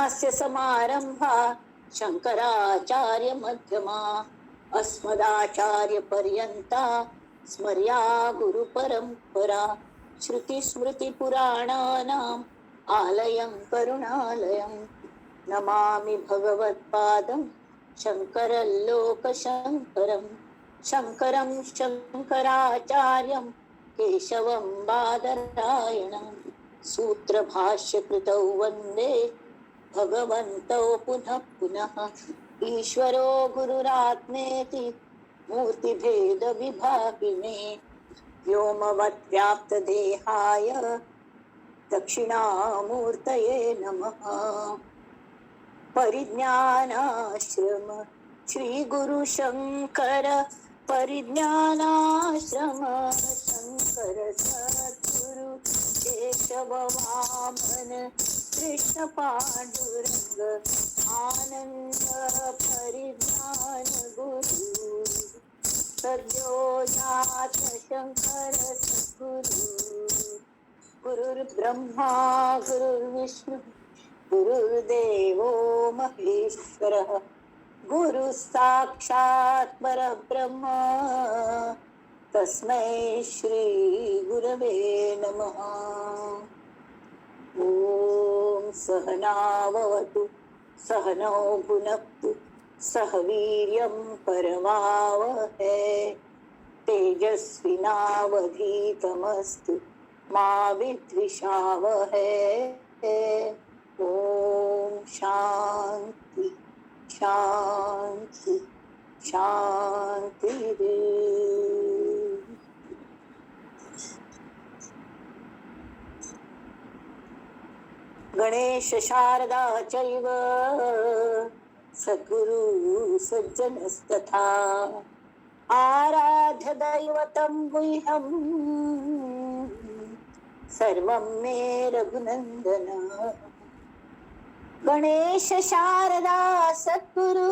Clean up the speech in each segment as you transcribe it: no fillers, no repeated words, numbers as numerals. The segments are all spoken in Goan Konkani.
अस्य समारंभा शंकराचार्य मध्यमा अस्मदाचार्य पर्यंता स्मर्या गुरु परंपरा। श्रुति स्मृति पुराणानाम आलयं करुणालयं नमामि भगवत्पादं शंकर लोकशंकरं शंकरं शंकराचार्यं केशवं बादरायणं सूत्रभाष्यकृतौ वंदे भगवन्तौ पुनः पुनः। ईश्वरो गुरुरात्मेति मूर्तिभेद विभागिने व्योमवत् व्याप्तदेहाय दक्षिणामूर्तये नमः। परिज्ञानाश्रम श्री गुरु शंकर परिज्ञानाश्रम शंकर सद्गुरु केशव वामन कृष्ण पांडुरंग आनंद परिज्ञान गुरु सद्यो जात शंकर सद्गुरु। गुरुर्ब्रह्मा गुरुर्विष्णु गुरुर्देवो महेश्वरः गुरु साक्षात् परब्रह्म तस्मै श्री गुरवे नमः। ॐ सहनावतु सहनौ भुनक्तु सह वीर्यं परमावहै तेजस्विनावधीतमस्तु मा विद्विषावहै। ॐ शांति शांति शांति। गणेश शारदा चैव सद्गुरु सज्जनस्तथा आराध्य दैवतं गुह्यं सर्वं मे रघुनंदन। गणेश शारदा सद्गुरु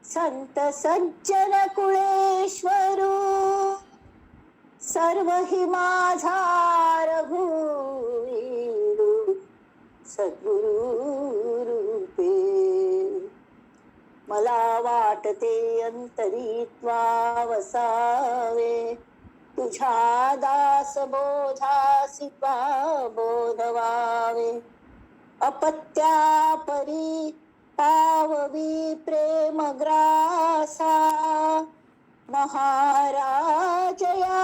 संत सज्जन कुळेश्वरू सर्व हि माझा रघुवीरू सद्गुरु रूपे। मला वाटते अंतरी त्वा वसावे तुझ्या दास बोधासी त्वा बोधवावे। अपत्या परी पाववी प्रेमग्रासा महाराजया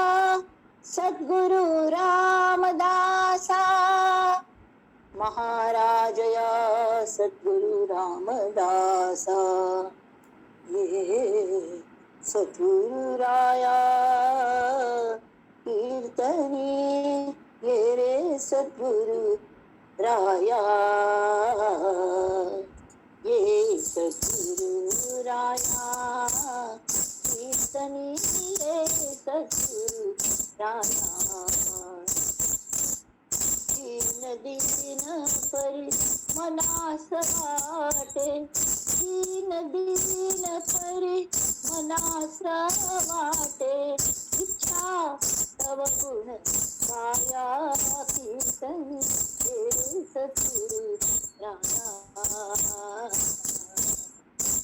सद्गुरु रामदासा महाराजया सद्गुरु रामदासा। ये सद्गुरुराया कीर्तनी ये रे सद्गुरु राया ये सद्गुरु राया कीर्तनी ये सद्गुरु राया। दीन दीन परी मनास वाटे दीन दीन परी मनास वाटे इच्छा तव गुण गाया कीर्तनी हे सद्गुरु राया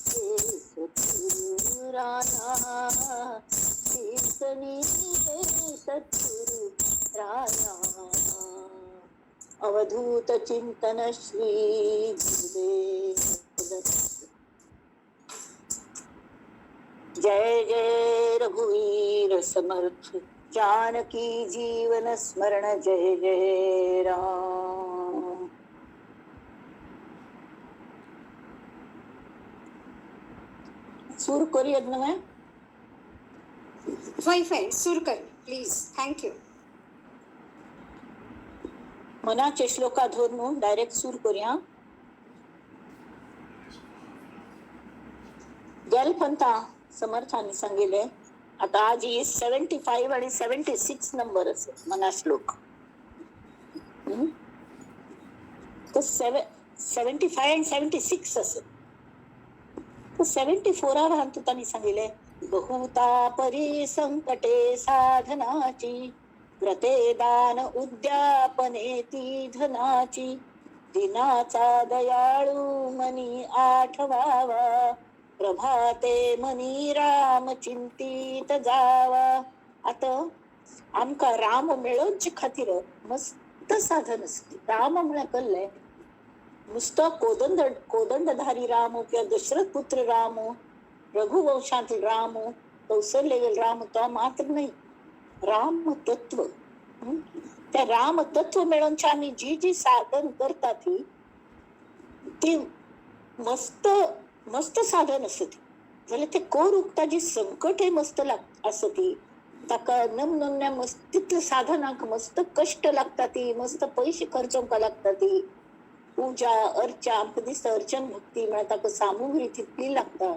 हे सद्गुरु राया कीर्तनी हे सद्गुरु राया। अवधूत चिंतन श्री गुरुदेव दत्त। जय जय रघुवीर समर्थ जानकी जीवन स्मरण जय जय राम। सुर करूयात ना मॅम? फाइन फाइन, सुर कर प्लीज, thank you. मनाचे श्लोका धरून डायरेक्ट सुर करूया। गेल पंथा समर्थांनी सांगितले। आता आज ही 75 आणि 76 नंबर असेल मना श्लोक। तर 75 आणि 76 असेल। तर 74 राहतो त्यांनी सांगितले बहुता परी संकटे साधनाची व्रते दान उद्यापने ती धनाची दिनाचा दयाळू मनी आठवावा, प्रभाते मनी राम चिंतीत जावा. आता आमकां राम मेळोवचे खातीर मस्त साधन आसता. राम म्हळ्यार कसलें? नुसतो कोदंडधारी राम किंवा दशरथ पुत्र राम, रघुवंशातील राम, कौशल्यवेल राम तो मात्र नाही, राम तत्व. त्या राम तत्व मेळोवचे आमी जी जी साधन करता ती ती मस्त मस्त साधन आसता ती. जाल्यार ते करूंक ताजी संकटय मस्त आसता ती. ताका नमनमन्या मस्त तितले साधनाक मस्त कश्ट लागता ती, मस्त पयशे खर्चोवंक लागता ती. पूजा अर्चा आमकां दिसता अर्चन भक्ती म्हळ्यार ताका सामुग्री तितली लागता.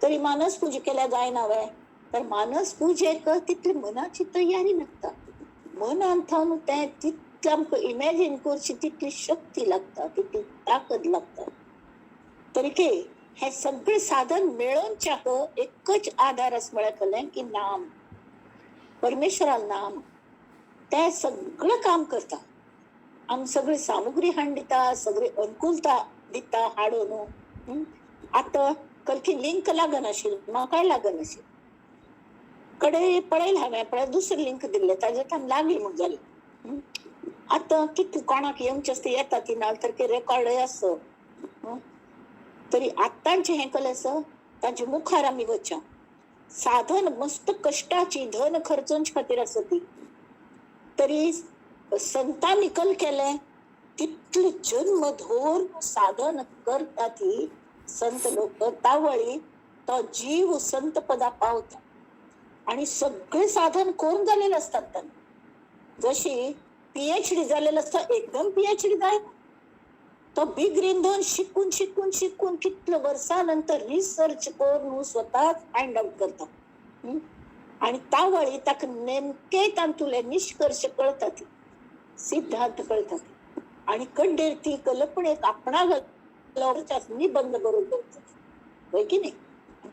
तरी मानस पूजा केल्यार जायना वे? तर मानस पुजेक तितली मनाची तयारी लागता. मनान थावन तें तितलें आमकां इमॅजीन करची तितली शक्ती लागता, तितली ताकद लागता. तरी की हें सगळें साधन मेळोवच्याक एकच आधार आसा म्हळ्यार कसलें की नाम, परमेश्वरालें नाम. तें सगळें काम करता. आम सगळी सामुग्री हाडून दिता, सगळी अनुकूलता दिता हाडून. आतां कलकी लिंक लागनाशिल्ली, म्हाकाय लागनाशिल्ली, कडे पळयलें हांवें, पळय दुसरें लिंक दिल्लें ताजें तांकां लागली म्हूण जालें. आतां कितलें कोणाक येवचें आसता येता ती, नाजाल्यार तर रेकॉर्डय आसा. तरी आतांचें हें कलें आसा ताजे मुखार आमी वचया. साधन मस्त कश्टाची, धन खर्चोवचे खातीर आसा ती. तरी संतांनी कल केलें तितले जन्म धरून साधन करता ती संत लोक, तावळी तो जीव संत पदा पावता. आणि सगळे साधन करून जालेले असतात त्यांना. जशी PhD जालेलं असतं, एकदम PhD जाय तो बिग रिंधन शिकून शिकून शिकून कितले वर्सां नंतर रिसर्च करून स्वतःच फायंड आउट करता. आणि तावळी ताका नेमके तातूंतले निश्कर्श कळतात, सिद्धांत कळतात. आणि कंडेर ती कल्पनेक आपणा निबंध बरोवन दवरतात, हय की नाही?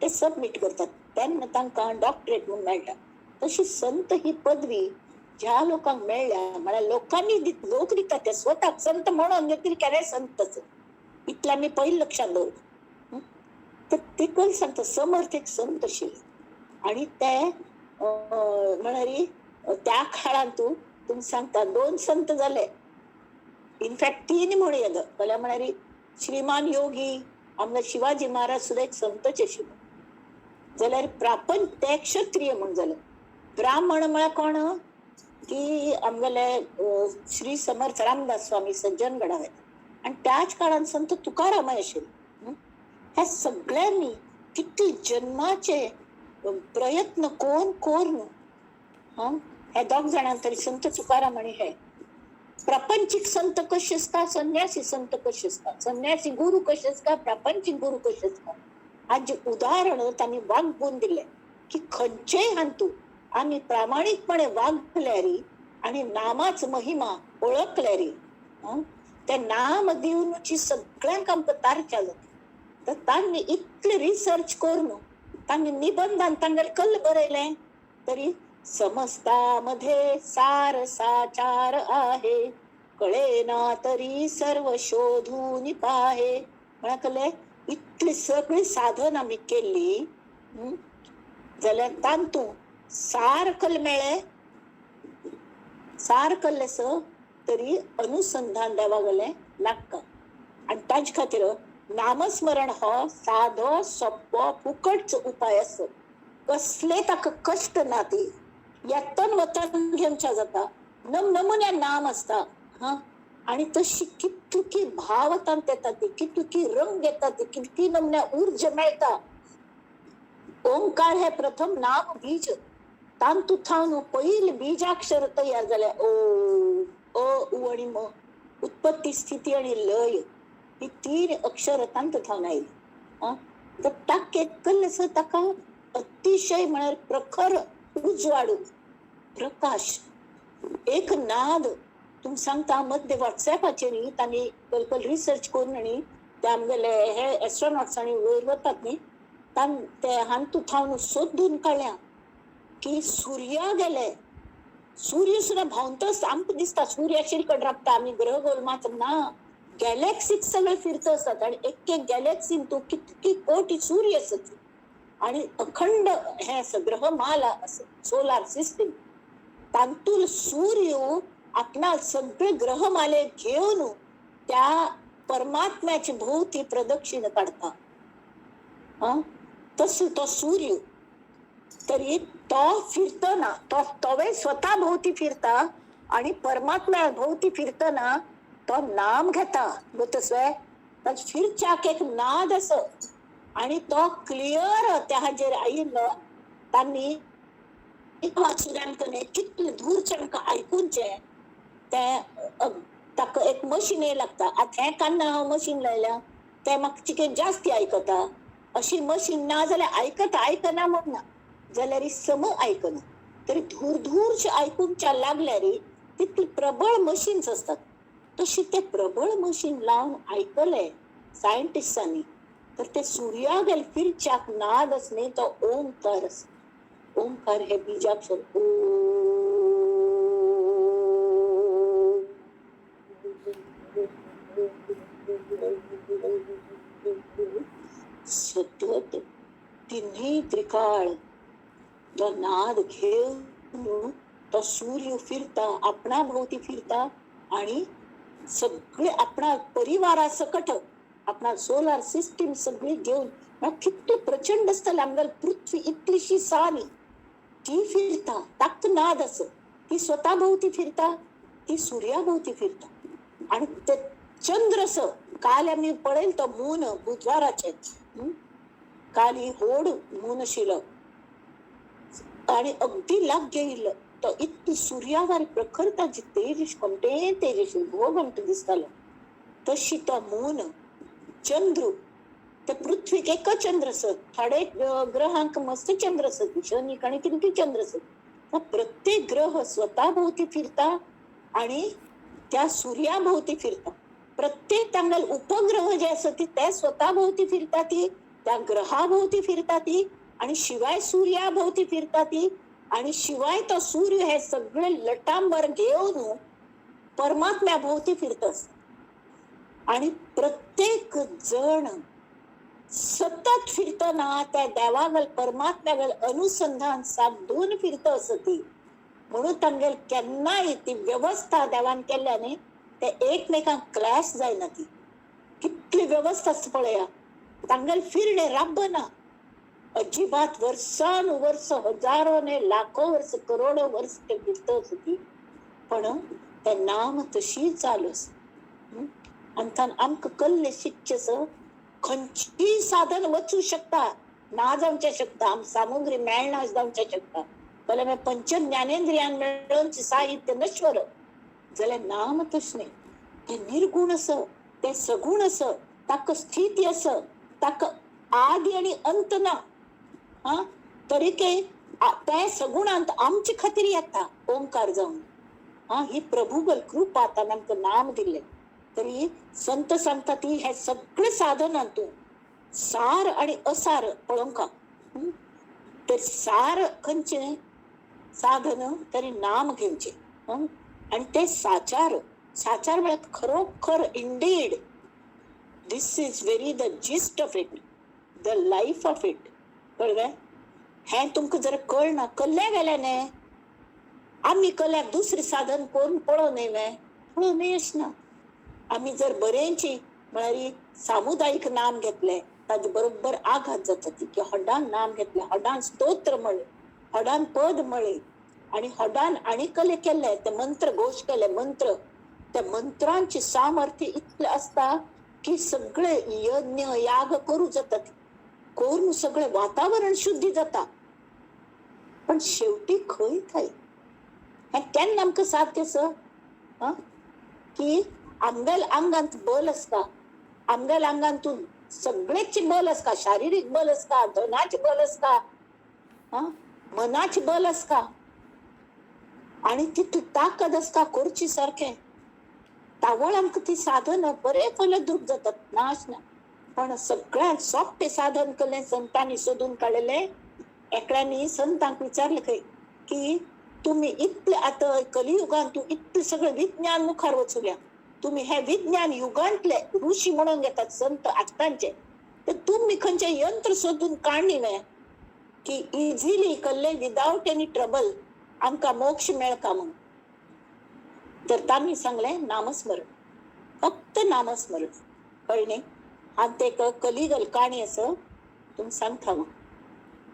ते सबमीट करतात, तेन्ना तांकां डॉक्टरेट म्हूण मेळटा. तशी संत ही पदवी ज्या लोकांक मेळ्ळ्या, म्हळ्यार लोकांनी लोक दितात ते स्वताक संत म्हणून तरी केल्यार संतच, इतलें आमी पयलीं लक्षांत दवरता. तर ते कल सांगता समर्थ एक संत आशिल्ले. आणि ते म्हळ्यार त्या काळांत तुमी सांगता 2 संत जाले, इनफॅक्ट 3 म्हणू येता. जाल्यार म्हळ्यार श्रीमान योगी आमगे शिवाजी महाराज सुद्दां एक संतच आशिल्ले. जाल्यार प्रापंच ते क्षत्रिय म्हूण जाले. ब्राह्मण म्हळ्यार कोण की आमगेले श्री समर्थ रामदास स्वामी सज्जनगडा वयता. आनी त्याच काळान संत तुकारामय आशिल्ले. ह्या सगळ्यांनी कितले जन्माचे प्रयत्न कोण कोरून हे दोग जाणांक तरी संत तुकाराम आनी हे प्रापंचीक संत कशे आसता, संन्यासी संत कशे आसता, संन्यासी गुरू कशे आसता, प्रापंचीक गुरू कशे आसता, हाजें उदाहरण तांणी वागून दिलें की खंयचेय हातूंत आमी प्रामाणीकपणे वागल्यार आनी नामाच महिमा ओळखल्यार ते नाम दिवनची सगळ्यांक आमकां तारच्या जाता. तर तांणी इतले रिसर्च करून तांणी निबंधान तांगेले कल्ल बरयलें तरी समस्तामध्ये सार साचार आहे, कळेना तरी सर्व शोधून पाहे. म्हळ्यार कळ्ळें, इतली सगळी साधन आमी केल्ली जाल्यार तातूंत सार कल मेळ्ळें, सार कल्लें स तरी अनुसंधान देवा गेलें लागता. आनी ताजे खातीर नामस्मरण हो सादो सोंपो फुकटचो उपाय आसा. कसले ताका कश्ट ना, ती येतन वतन घेवच्या जाता, नमनमुन्या नाम आसता. हा, आनी तशी कितकी भाव तांत येता, ती कितकी रंग येता, ती कितकी नमुन्या ऊर्जा मेळटा. ओंकार हे प्रथम नाम बीज, तांतू थावन पयलें बीजाक्षर तयार जालें ओ, अ, उ आनी म. उत्पत्ती स्थिती आनी लय ही 3 अक्षर तांतू थावन आयली. तर ताके कल्लें आसा ताका अतिशय म्हळ्यार प्रखर उजवाड, प्रकाश, एक नाद. तुमकां सांगता मध्य वॉट्सॅपाचेर तांणी कल रिसर्च करून आनी ते आमगेले हे एस्ट्रोनॉट्स आनी वयर वतात न्ही, ते हातूंत थावन सोदून काडल्या की सुर्या गेले सूर्य सुद्दां भोंवतच आमकां दिसता सूर्य शिरकट राबता, आमी ग्रह गोलमात ना, गॅलेक्सीक सगळे फिरत आसतात आनी एक एक गॅलेक्सीन तूं कितकी कोटी सूर्य आसत आणि अखंड हे आसा ग्रहमाला आसा, सोलार सिस्टीम. तातूंत सूर्य आपणा सगळे ग्रहमाले घेवन त्या परमात्म्याची भोवती प्रदक्षिणा काडता. तसो तो सूर्य तरी तो फिरतना तो तोवे स्वता भोवती फिरता आणि परमात्म्या भोवती फिरतना तो नाम घेता. गोतसवे फिरच्याक एक नाद आसा आणि तो क्लियर त्या हाजेर आयिल्लो. तांणी वाचुऱ्यांकने कितले दूरचे आमकां आयकुचें तें ताका एक मशीन लागता. आतां हें कान्ना हांव मशीन लायल्या तें म्हाका चिकेन जास्ती आयकता, अशी मशीन ना जाल्यार आयकता, आयकना म्हण ना जाल्यार सम आयकना, तरी धूर धूरशें आयकुच्या लागल्यार तितली प्रबळ मशीन्स आसतात. तशी ते प्रबळ मशीन लावन आयकले सायंटिस्टांनी तर ते सुर्यागेल फिरच्याक नाद आसा न्ही तो ओंकार आसा. ओंकार हे बीजाक्षर सतत तिन्ही त्रिकाळ तो नाद घेवन तो सूर्य फिरता, आपणा भोवती फिरता आणि सगळे आपणा परिवारा सकट आपणा सोलार सिस्टीम सगळी घेवन कितले प्रचंड आसतले. आमगेली पृथ्वी इतलीशी सानी ती फिरता, ताक नाद आसा, ती स्वता भोवती फिरता, ती सुर्या भोवती फिरता. आणि ते चंद्र आसा, काल आमी पळयल तो मून बुधवाराचे, काल ही होड मून आशिल्लो आणि अगदी लागीं येयल्लो. तो इतली सुर्यावर प्रखर ताजी तेज कोमटे तेज भोव दिसतालो. तशी तो मून चंद्र ते पृथ्वीक एक चंद्र आसत, थोडे ग्रहांक मस्त चंद्र आसत, शनी आनी कितें चंद्र आसत. प्रत्येक ग्रह स्वता भोवती फिरता आणि त्या सुर्या भोवती फिरता. प्रत्येक तांगेले उपग्रह जे आसत ते स्वता भोवती फिरता, ती त्या ग्रहा भोवती फिरता ती आणि शिवाय सूर्या भोवती फिरता ती आणि शिवाय तो सूर्य हे सगळे लटांबर घेवन परमात्म्या भोवती फिरत आसता. आणि प्रत्येक जण सतत फिरतना त्या देवागल परमात्म्यागल अनुसंधान साधून फिरत असती. म्हणून तांगेल केन्नाय ती व्यवस्था देवान केल्ल्या न्ही ते एकमेकांक क्लॅश जायना. ती कितली व्यवस्था आसता पळया, तांगेल फिरणे राबना अजिबात, वर्सानुवर्स हजारो ने लाखो वर्स करोडो वर्स ते फिरत असती, पण ते नाम तशी चालू आसा. आनी आमकां कल्ले शिकचें खंयचीय साधन वचूं शकता, ना जावचें शकता, आम सामुग्री मेळना जावचें शकता, जाल्यार मागीर पंच ज्ञानेंद्रियान मेळोवन साहित्य नश्वर, जाल्यार नाम तशें न्ही, तें निर्गूण आसा, तें सगूण आसा, ताका स्थिती आसा, ताका आदी आनी अंत ना. हा तरी ते सगुणांत आमचे खातीर येता ओंकार जावन. हा ही प्रभुगल कृपा ताणें आमकां नाम दिल्लें. तरी संत सांगता ती हे सगळे साधनां तूं सार आणि असार पळोवंक. तर सार खंयचें साधन तरी नाम घेवचें आनी तें साचार. साचार म्हळ्यार खरोखर indeed this is very the gist of it, the life of it. कळ्ळें? हें तुमकां जर कळना, कल्ल्या गेल्या न्ही आमी कल्याक दुसरें साधन करून पळोवं न्ही वे, पळोवं न्ही अशें ना. आमी जर बरेंची म्हळ्यार सामुदायीक नाम घेतलें ताजे बरोबर आघात जाता ती की हड्डान नाम घेतलें, हड्डान स्तोत्र म्हळें, हड्डान पद म्हळें आनी हड्डान आनी कले केले ते मंत्र घोश केले मंत्र, त्या मंत्रांचे सामर्थ्य इतलें आसता की सगळे यज्ञ याग करूं जाता, करून सगळें वातावरण शुद्धी जाता. पण शेवटी खंय थंय हें केन्ना आमकां साध्य आसा की आमगेल आंगांत बल आसता, आमगेल आंगांतून सगळेच बल आसता, शारिरीक बल आसता, धनाचें बल आसता, मनाचें बल आसता आनी तितली ताकद आसता करची सारकें. तावळ आमकां ती साधनां बरें फलद्रूप जातात, नाश ना. पण सगळ्यांत सोंपें साधन केलें संतांनी सोदून काडलें. एकल्यांनी संतांक विचारलें खंय की तुम्ही इतले आतां कलियुगान तूं इतलें सगळें विज्ञान मुखार वचुया, तुम्ही हे विज्ञान युगांतले ऋषी म्हणून घेतात संत आत्तांचे, तर तुम्ही खंयचे यंत्र सोदून काडली न्हय की इझिली कल्ले विदाउट एनी ट्रबल आमकां मोक्ष मेळका म्हणून. तर तांणी सांगलें नामस्मरण, फक्त नामस्मरण. कळ्ळें न्ही? आनी ते कलिगल काणी आसा तुमकां सांगता हांव.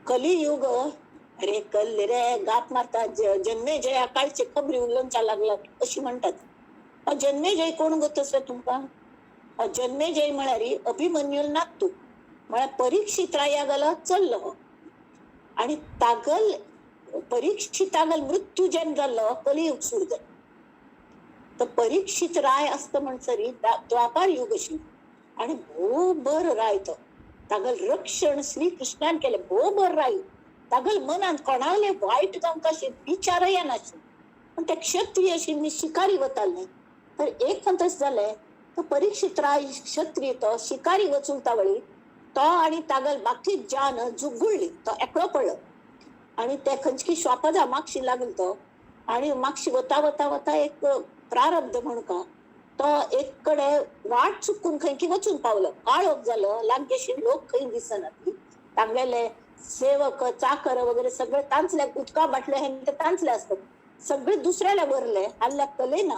कलियुग अरे कल रे गाप मारता जन्मेजया कालचे खबरी उलोवच्या लागला अशी म्हणटात. जन्मेजय कोण गो तसो तुमकां? जन्मेजय म्हळ्यार अभिमन्यूल नातू, म्हळ्यार परीक्षित राया गेलो चल्लो आनी तागल परीक्षितागल मृत्यू जेन्ना जाल्लो कलियुग सुरू जालो. तर परीक्षित राय आसता म्हणसरी द्वापार युग आशिल्लो आनी भोव बरो राय तो. तागल रक्षण श्री कृष्णान केलें, भोव बरो राय. तागल मनांत कोणाले वायट जावंक अशें विचारय येनाशिल्लो. पण ते क्षत्रिय आशिल्ले शिकारी वताले न्ही, तर एक खंय तशें जालें, तो परीक्षित राय क्षत्रिय तो शिकारी वचून वळी तो आनी तागल बाकी जान जुगुळ्ळी, तो एकलो पडलो आनी ते खंयची श्वापदा मागशी लागली तो आनी मागशी वता वता वता एक प्रारब्ध म्हण का तो एक कडे वाट चुकून खंयकी वचून पावलो. काळोख जालो, लागीं लोक खंय दिसना, तांगेले सेवक चाकर वगैरे सगळे तांचले, उदका बाटले हे ते तांचले आसतात, सगळे दुसऱ्याला भरले. हल्ल्याक कले ना,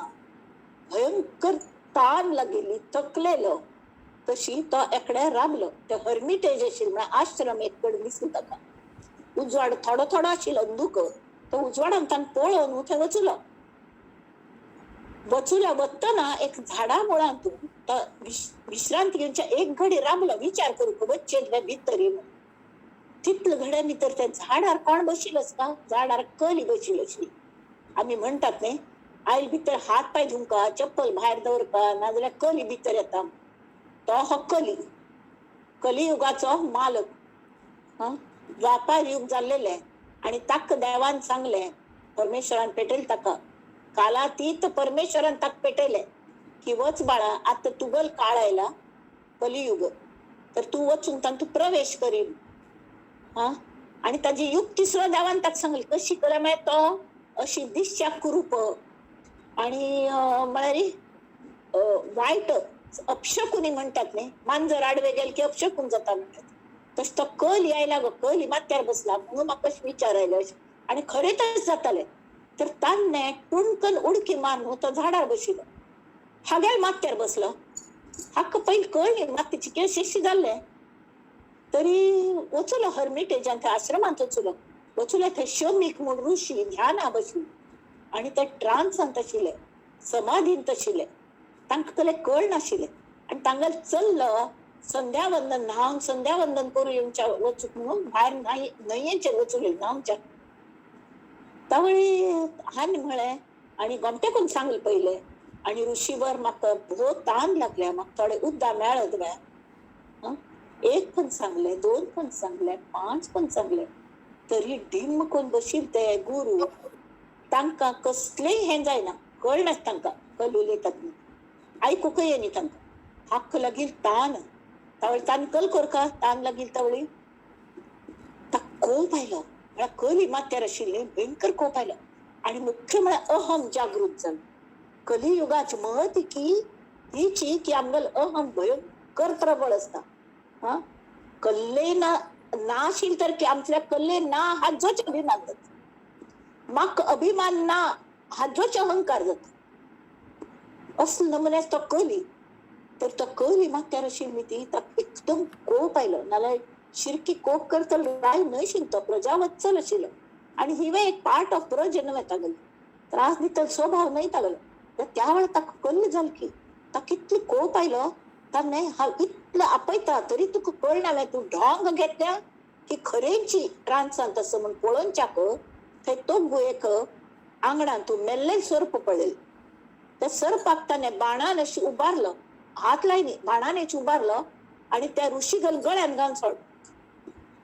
भयंकर तान लागिल्ली, थकलेलो. तशी तो एकडे राबलो. ते हर्मिटेज आशिल्लें म्हळ्यार आश्रम एक कडेन दिसलो ताका. उजवाड थोडो थोडो आशिल्लो अंदूक, तो उजवाडान ताणें पळोवन थंय वचुलो. वचुल्या वतना एक झाडा मुळांत तो विश्रांती घेवच्या एक घडी राबलो, विचार करूंक वच्चें भितर. तितले घड्या भितर त्या झाडार कोण बशिल्लो आसता, झाडार कली बशिल्ली आशिल्ली. आमी म्हणटात न्ही, आयल भितर हात पांय धुवंका, चप्पल भायर दवरका, नाजाल्यार कली भितर येता. तो हो कली, कलियुगाचो मालक. द्वापार युग जाल्लेलें आनी ताका देवान सांगलें, परमेश्वरान पेटयलें ताका, कालातीत परमेश्वरान ताका पेटयलें की वच बाळा, आतां तुगल काळ आयला कलियुग, तर तूं वचून तातूंत प्रवेश करीन. हा, आनी ताजी युक्ती सुद्दां देवान ताका सांगली कशी केल्या मागीर तो अशी दिसच्या कुरूप आनी म्हळ्यार वायट अपशकुनी म्हणटात न्ही, मांजर आडवे गेले की अपशकून जाता म्हणटात, तशें तो कली आयला गो, कली माथ्यार बसला म्हणून म्हाका कशें विचार आयलो अशें आनी खरें तशें जातालें. तर ताणें टुणकन उडकी मारून तो झाडार बशिल्लो, हागेल माथ्यार बसलो. हाका पयलीं कळ्ळी मातयेची केशी जाल्लें, तरी वचलो हर्मिटेजान, थंय आश्रमांत वचलो. वचलो थंय शमीक म्हूण ऋषी ध्याना बशिल्ले आनी ते ट्रान्सांत आशिल्ले, समाधींत आशिल्ले, तांकां कसलें कळनाशिल्लें. आनी तांगेलें चल्लो संध्यावंदन न्हावन संध्यावंदन करूं येवच्या वचूंक म्हणून भायर न्हंयेचेर वचूंक न्हावच्या. तावळी हांवें म्हळें आनी गोमटेकून सांगलें पयलें, आनी ऋषीवर म्हाका भोव तान लागल्या, म्हाका थोडें उद्दां मेळत वे. एक पण सांगलें, दोन पण सांगलें, पांच पण सांगलें, तरी डिम्म कोण बशिल्ले ते गुरू तांकां कसलेंय हें जायना, कळनाच तांकां, कल उलयतात न्ही, आयकूंकय येना तांकां. हाका लागील तान, तावळी तान कल करका, तान लागील तावळी ताका कोप आयलो, म्हळ्यार कली माथ्यार आशिल्ली, भयंकर कोप आयलो. आनी मुख्य म्हळ्यार अहम जागृत जालो. कलियुगाची महती की हिची की आमगेलो अहम भयंकर प्रबळ आसता. हा, कल्ले ना नाशील तर की आमच्या कल्ले ना हाजोच अभिमान जाता, म्हाका अभिमान ना हाजोच अहंकार जाता. असलो नमुन्याच तो कली. तर तो कली माथ्यार आशिल्ली ती ताका एकदम कोप आयलो, नाल्यार शिरकी कोप करतलो राय न्हय शिल तो, प्रजावत्सल आशिल्लो आनी हिवे एक पार्ट ऑफ प्रज न्हय तागेलो, त्रास दितलो स्वभाव न्हय तागेलो. तर त्या वेळार ताका कल्ल जाल की ताका कितलो कोप आयलो, ताणें हांव इतलो आपयता तरी तुका कळना वे, तूं ढोंग घेतल्या की खरेंची ट्रान्सांत आसा म्हूण पळोवच्याक थंय तोगू एक आंगणांत तूं मेल्ले सर्प पळयले. त्या सर्पाक ताणें बाणान अशी उबारलो, हात लायनी बाणान उबारलो आनी त्या ऋषीगल गळ्यान घालून सोडलो.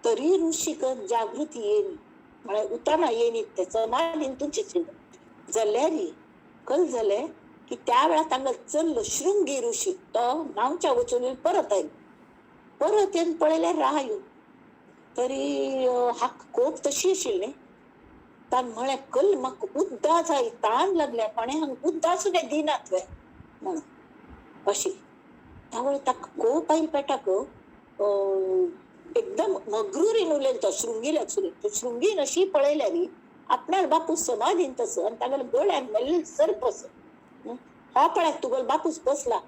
तरी ऋषीक जागृती येयनी, म्हळ्यार उताना येयनी, ते समाधीन तुमचे जाल्यार कल जालें की त्या वेळार तांकां चल्लो शृंगी ऋषी, तो नांवच्या वचून परत आयलो. परत येवन पळयल्यार रायू, तरी हाका कोप तशी आशिल्ली. तान म्हळें कल म्हाका उद्दा जाय, तान लागल्या, कोणें हांगा उद्दा सुद्दां दिनात वे म्हणून अशी. त्यावेळी ताका कोप आयल पेटाक एकदम मगरुरीन उलयलो तो शृंगीला. शृंगीन अशी पळयल्यारी आपणाल बापूस समाधीन तसं आनी तागेल्या गळ्यान मेल्ले सर्प असो. हो पळय तुगेलो बापूस बसला,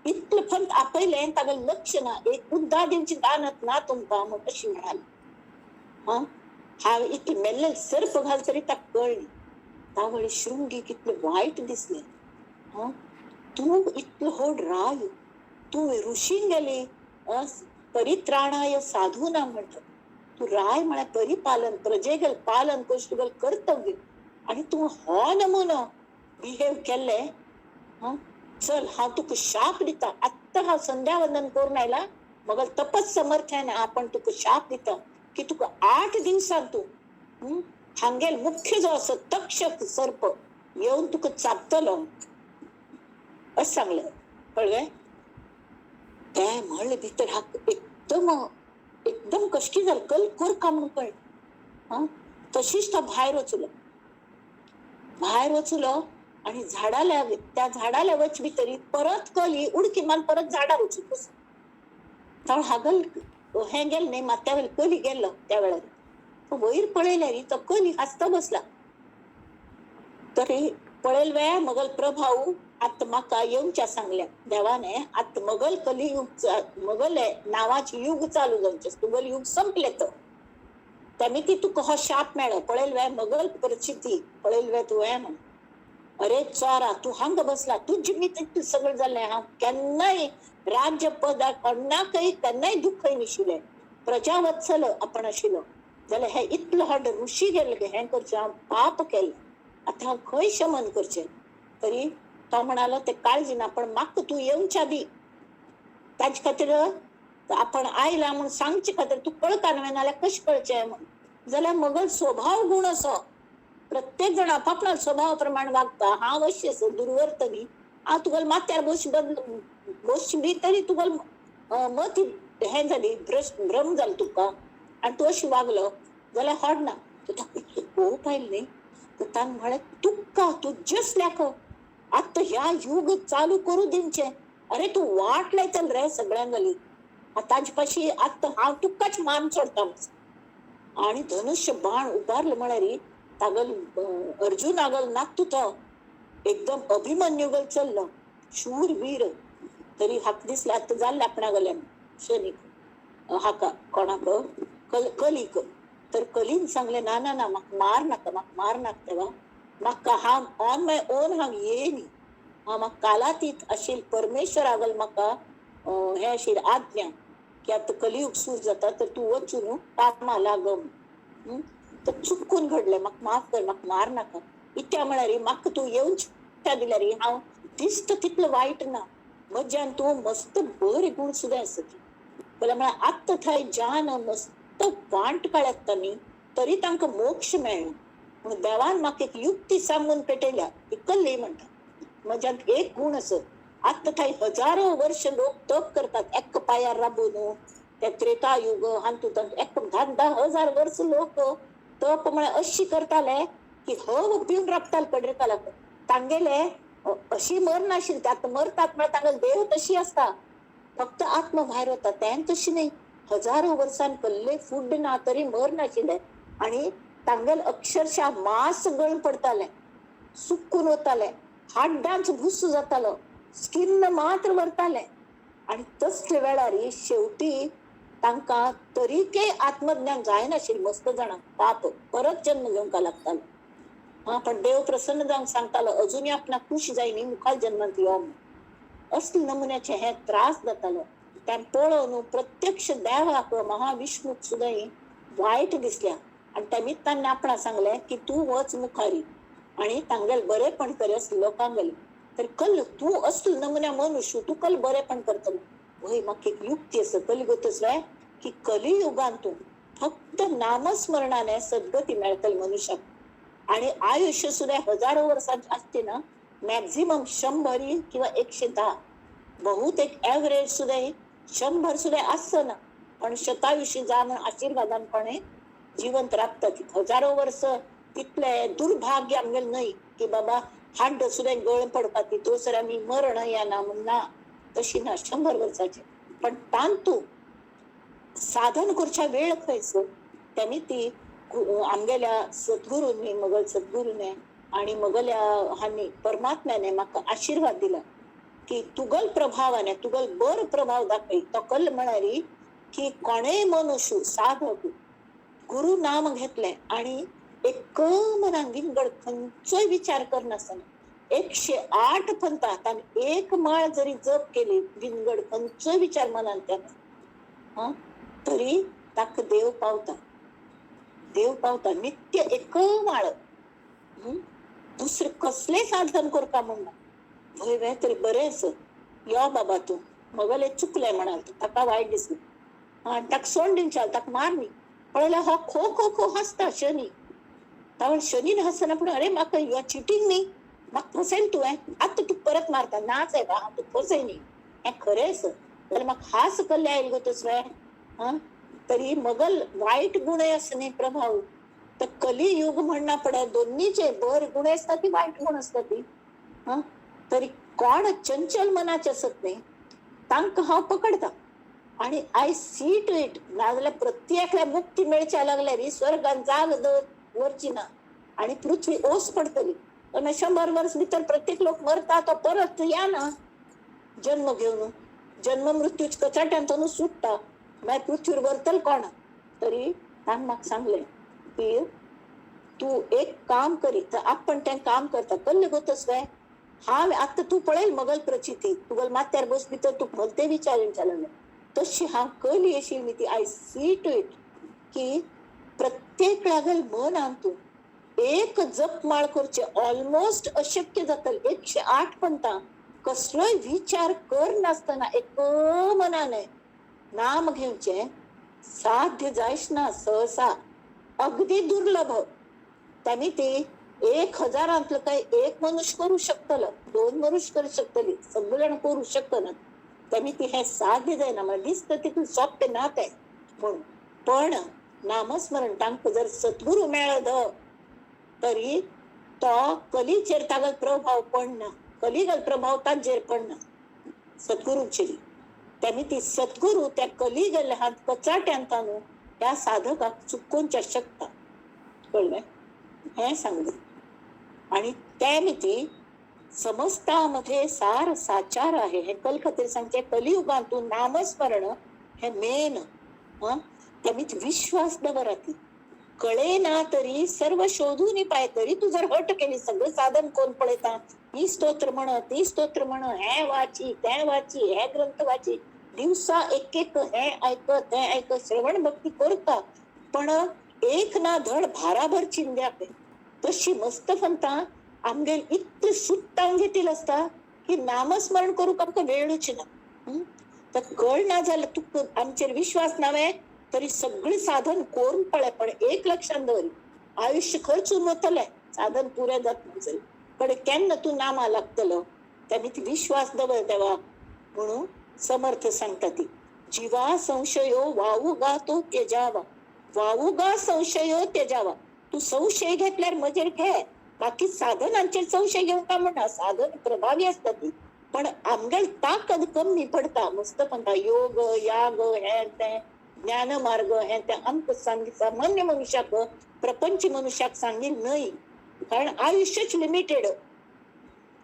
इतलें फक्त आपयलें आनी तागेलें लक्ष ना, एक उद्दा दिवची दानत ना तुमकां म्हूण अशी म्हणाली. हा हांवें इतलें मेल्ले सर्प घाल तरी ताका कळ्ळें. तावळी शृंगी कितलें वायट दिसलें. हा तूं इतलो व्हड राय, तूं ऋषीन गेली परित्राणाय साधूना म्हणटा, तूं राय म्हळ्यार परिपालन, प्रजेगेल पालन करचें तुगेलें कर्तव्य, आनी तूं हो नमुनो बिहेव केल्लें. चल हांव तुका शाप दिता, आत्तां हांव संध्या वंदन करून आयला, मगल तपस समर्थ्यान आपण तुका शाप दिता की तुका 8 दिवसांत तूं हांगेल मुख्य जो आसा तक्षक सर्प येवन तुका चाबतलो अशें सांगलें. कळ्ळें? तें म्हणलें भितर हाका एकदम एकदम कश्टी जालें, कल करका म्हणून कळ्ळें. हां तशीच तो भायर वचलो, भायर वचलो आनी झाडाल्या त्या झाडाल्या वच भितरी परत कली उडकी मारून परत झाडार वचून बसलो. तो हागल हें गेलें न्ही मात्या वेळ कली गेल्लो त्या वेळार तो वयर पळयल्यार तो कली हांसता बसला. तरी पळयल वे मगल प्रभाव आतां म्हाका येवच्या सांगल्या देवाने, आतां मगल कलियुग मगल नांवाचे युग चालू जावचें, तुगेलें युग संपलें तो तेमी ती तुका हो शाप मेळ्ळो. पळयल वे मगल परिस्थिती पळयल वे तुवें म्हण. अरे चोरा तूं हांगा बसला, तुजे मित्र सगळें जालें, हांव केन्नाय राज्य पदाक कोणाकय केन्नाय दुख्खय नाशिल्लें, प्रजावत्सल आपण आशिल्लो, जाल्यार हे इतलो व्हड ऋषी गेल्ले हें करचें हांव पाप केलें, आतां हांव खंय शमन करचें. तरी तो म्हणालो ते काळजी ना, पण म्हाका तूं येवच्या दी, ताजे खातीर आपण आयला म्हूण सांगचे खातीर तूं कळका न्हय, नाल्यार कशें कळचें म्हूण. जाल्यार मगल स्वभाव गूण असो, प्रत्येक जण आपापल्या स्वभावा प्रमाण वागता. हांव अशी आसा दुर्वर्तनी, हांव तुगेले माथ्यार बस बदल बस बी तरी तुगेले मती हें जाली भ्रम जालो तुका आनी तूं अशी वागलो जाल्यार हड ना. ताका इतलो कोप आयलो न्ही, तर ताणें म्हळें तुका तुजेच लेख आतां ह्या युग चालू करूं दिवचें, अरे तूं वाट लायतलो रे सगळ्यांक जाली, ताजे पाशी आतां हांव तुकाच मान सोडटा. आनी धनुष्य बाण उबारलो म्हळ्यार तागल अर्जुनागल नाक तो एकदम अभिमन्युगल चल्लो शूर वीर. तरी हाका दिसलें आतां जाल्लें आपणा गेल्यान शनीक हाका कोणाक कलीक. तर कलीन सांगलें ना ना ना म्हाका मार नाका, म्हाका मार नाका तेवा, म्हाका हांव ऑन my own हांव येयनी, हांव म्हाका कालातीत आशिल्ल परमेश्वरागल म्हाका हें आशिल्ल आज्ञा की आतां कलियुग सूर जाता तर तूं वचून कामा लाग. तर चुकून घडलें, म्हाका माफ कर, म्हाका मार नाका. इत्या म्हळ्यार म्हाका तूं येवच्या दिल्यार हांव दिसता तितलो वायट ना, म्हज्यान तूं मस्त बरे गूण सुद्दां आसा. जाल्यार म्हळ्यार आत्तां थंय ज्यान मस्त वांट काडत न्ही तरी तांकां मोक्ष मेळना, पूण देवान म्हाका एक युक्ती सांगून पेटयल्या, ती कल्ली म्हणटा. म्हज्यान एक गूण आसत, आत्तां थंय हजारो वर्ष लोक तप करतात एक पांयार राबून, ते त्रेतायुग हातूंत एक 10-10 हजार वर्स लोक तप म्हळ्यार अशी करताले की हव पिवन राबताले कडरेकालाक, तांगेले अशी मरनाशिल्ले. आतां मरतात म्हळ्यार तांगेले देह तशी आसता, फक्त आत्मा भायर वता, तें तशी न्ही. हजारो वर्सान कल्ले फूड ना तरी मरनाशिल्ले आनी तांगेले अक्षरशः मांस गळून पडतालें, सुकून वतालें, हाड्डांच भूस जातालो, स्किन मात्र वरतालें. आनी तसले वेळार शेवटी तांकां तरीकय आत्मज्ञान जायनाशिल्लें मस्त जाणांक, पाप परत जन्म घेवंक लागतालो. हा पण देव प्रसन्न जावन सांगतालो अजुनूय आपणाक खूश जायनी मुखार जन्मांत यो म्हूण. असले नमुन्याचे हे त्रास जातालो तें पळोवन प्रत्यक्ष देवाक महाविष्णूक सुद्दां वायट दिसल्या. आनी त्या निमित्तान आपणा सांगलें की तूं वच मुखारी आनी तांगेले बरेपण कर असले लोकांक गेले. तर कल तूं असलो नमुन्या मनुष्य तूं कल बरेपण करतलो. वय म्हाका एक युक्ती आसा कलिगतच वे की कलियुगान तूं फक्त नामस्मरणाने सद्गती मेळटली मनुष्याक. आणि आयुष्य सुद्धा हजारो वर्सांचे असते ना, मॅक्झिमम 100 किंवा 110, बहुतेक ॲव्हरेज सुद्धा 100 सुद्धा असतं ना, पण शतायुषी जा म्हणून आशीर्वादानपणे जिवंत राबतात. हजारो वर्ष तितलें दुर्भाग्य आमगेलें न्हय की बाबा हाड सुद्दां गळ पडपा ती तोसर आमी मरण येना म्हूण ना, तशी ना 100 वर्साचे. पण तांतू साधन करच्या वेळ खंयचो त्यांनी ती आमगेल्या सद्गुरूंनी, मगल सद्गुरूने आणि मगल्या हांनी परमात्म्याने म्हाका आशिर्वाद दिला की तुगल प्रभावाने तुगल बर प्रभाव दाखय. तो कल म्हणाली की कोणेय मनुष्य साधक गुरु नाम घेतले आणि एक मनान विंगड खंयचोय विचार करनासतना 108 पंथात आणि एक माळ जरी जप केली विंगड खंयचोय विचार मनान त्याना तरी ताका देव पावता, देव पावता. नित्य एक माळ, दुसरे कसले साधन करता म्हणून भंय वे तरी बरें आस यो बाबा तूं मगले चुकले म्हणाल ताका वायट दिसलें आनी ताका सोड दिवचें, ताका मार न्ही. पळयल्यार हो खो खो खो हांसता शनी. तावळ शनीन हांसना पूण अरे म्हाका you are cheating न्ही, म्हाका फसयन तुवें, आतां तुका परत मारता ना सायबा हांव तुका फसय न्ही, हें खरें आसा जाल्यार म्हाका हास कल्ले आयल गो तसवें. हां तरी मगल वायट गुणय आसा न्ही प्रभाव. तर कलियुग म्हणना पडे दोन्हीचे बर गुण आसता ती वायट गुण आसता ती. हां तरी कोण चंचल मनाचे आसत न्ही तांकां हांव पकडटा आणि I C to it. नाजाल्यार प्रत्येकल्या मुक्ती मेळच्या लागल्यार स्वर्गान जाग दवरची ना आणि पृथ्वी ओस पडतली. पण 100 वर्स भितर प्रत्येक लोक मरता तो परत या ना जन्म घेवन, जन्म मृत्यूच कचाट्यान तो सुटता, मागीर पृथ्वीर वरतल कोण. तरी तांकां म्हाका सांगलें की तूं एक काम करी तर आपण तें काम करता कल्ले गो तसवें. हांव आतां तूं पळयल मगल प्रचिती तुगल माथ्यार बस भितर तूं भलते विचार चालले तशी हांव कली येशील ती I C to it की प्रत्येक लागल मन तूं एक जपमाळ करचे ऑलमोस्ट अशक्य जातले. 108 पंथा कसलोय विचार कर नासतना एक मनाने नाम घेवचे साध्य जायच ना सहसा, अगदी दुर्लभ. त्यांनी ते 1000 काय एक मनुष्य करू शकतलो, 2 मनुष्य करू शकतली, सगळे करू शकना. त्यांनी ते हे साध्य जायना, मला दिसतं तितून सोंपें ना तें म्हणून. पण नामस्मरण तांकां जर सद्गुरू मेळत तरी तो कलीचेर तागल प्रभाव पडना, कलिगल प्रभाव तांचेर पडना सद्गुरूचेर. त्यांनी ती सद्गुरू त्या कलिगल हात कचाट्यान ताणू त्या साधकाक चुकोवच्या शकता. कळ्ळें हें सांगलें. आणि ते मिती समस्तामध्ये सार साचार आहे हे कल खातीर सांगचें. कलियुगांतून नामस्मरण हे मेन. त्यामीच विश्वास दवरात, कळे ना तरी सर्व शोधून पाय तरी तू जर हट केली सगळं साधन कोण पळयता, ही स्तोत्र म्हण ती स्तोत्र म्हण, हे वाची ते वाची, हे ग्रंथ वाची, दिवसा एक एक हे ऐक ते ऐक, श्रवण भक्ती करता पण एक ना धड भाराभर चिंद्या तशी मस्त फंता आमगेल इतले सुट्टावन घेतील आसता की नामस्मरण करूंक आमकां वेळूच ना. तर कळ ना जाल्यार तुका आमचेर विश्वास नावे तरी सगळी साधन करून पळय, पण एक लक्षात दवर आयुष्य खर्चून वतलें साधन पुरें जात पण केन्ना तूं नामा लागतलो तेमी विश्वास दवर देवा. म्हणून समर्थ सांगता ती जीवा संशयो वावू गा तो त्यजावा, वावू गा संशयो त्यजावा. तूं संशय घेतल्यार म्हजेर घे, बाकी साधनांचेर संशय घेवंक म्हणना, साधन प्रभावी आसता ती पण आमगेल ताकद कमी पडता. मस्त म्हणटा योग याग हे तें ज्ञान मार्ग हे तें आमकां सांग सामान्य मनुष्याक प्रपंच मनुष्याक सांगील न्हय, कारण आयुष्यच लिमिटेड.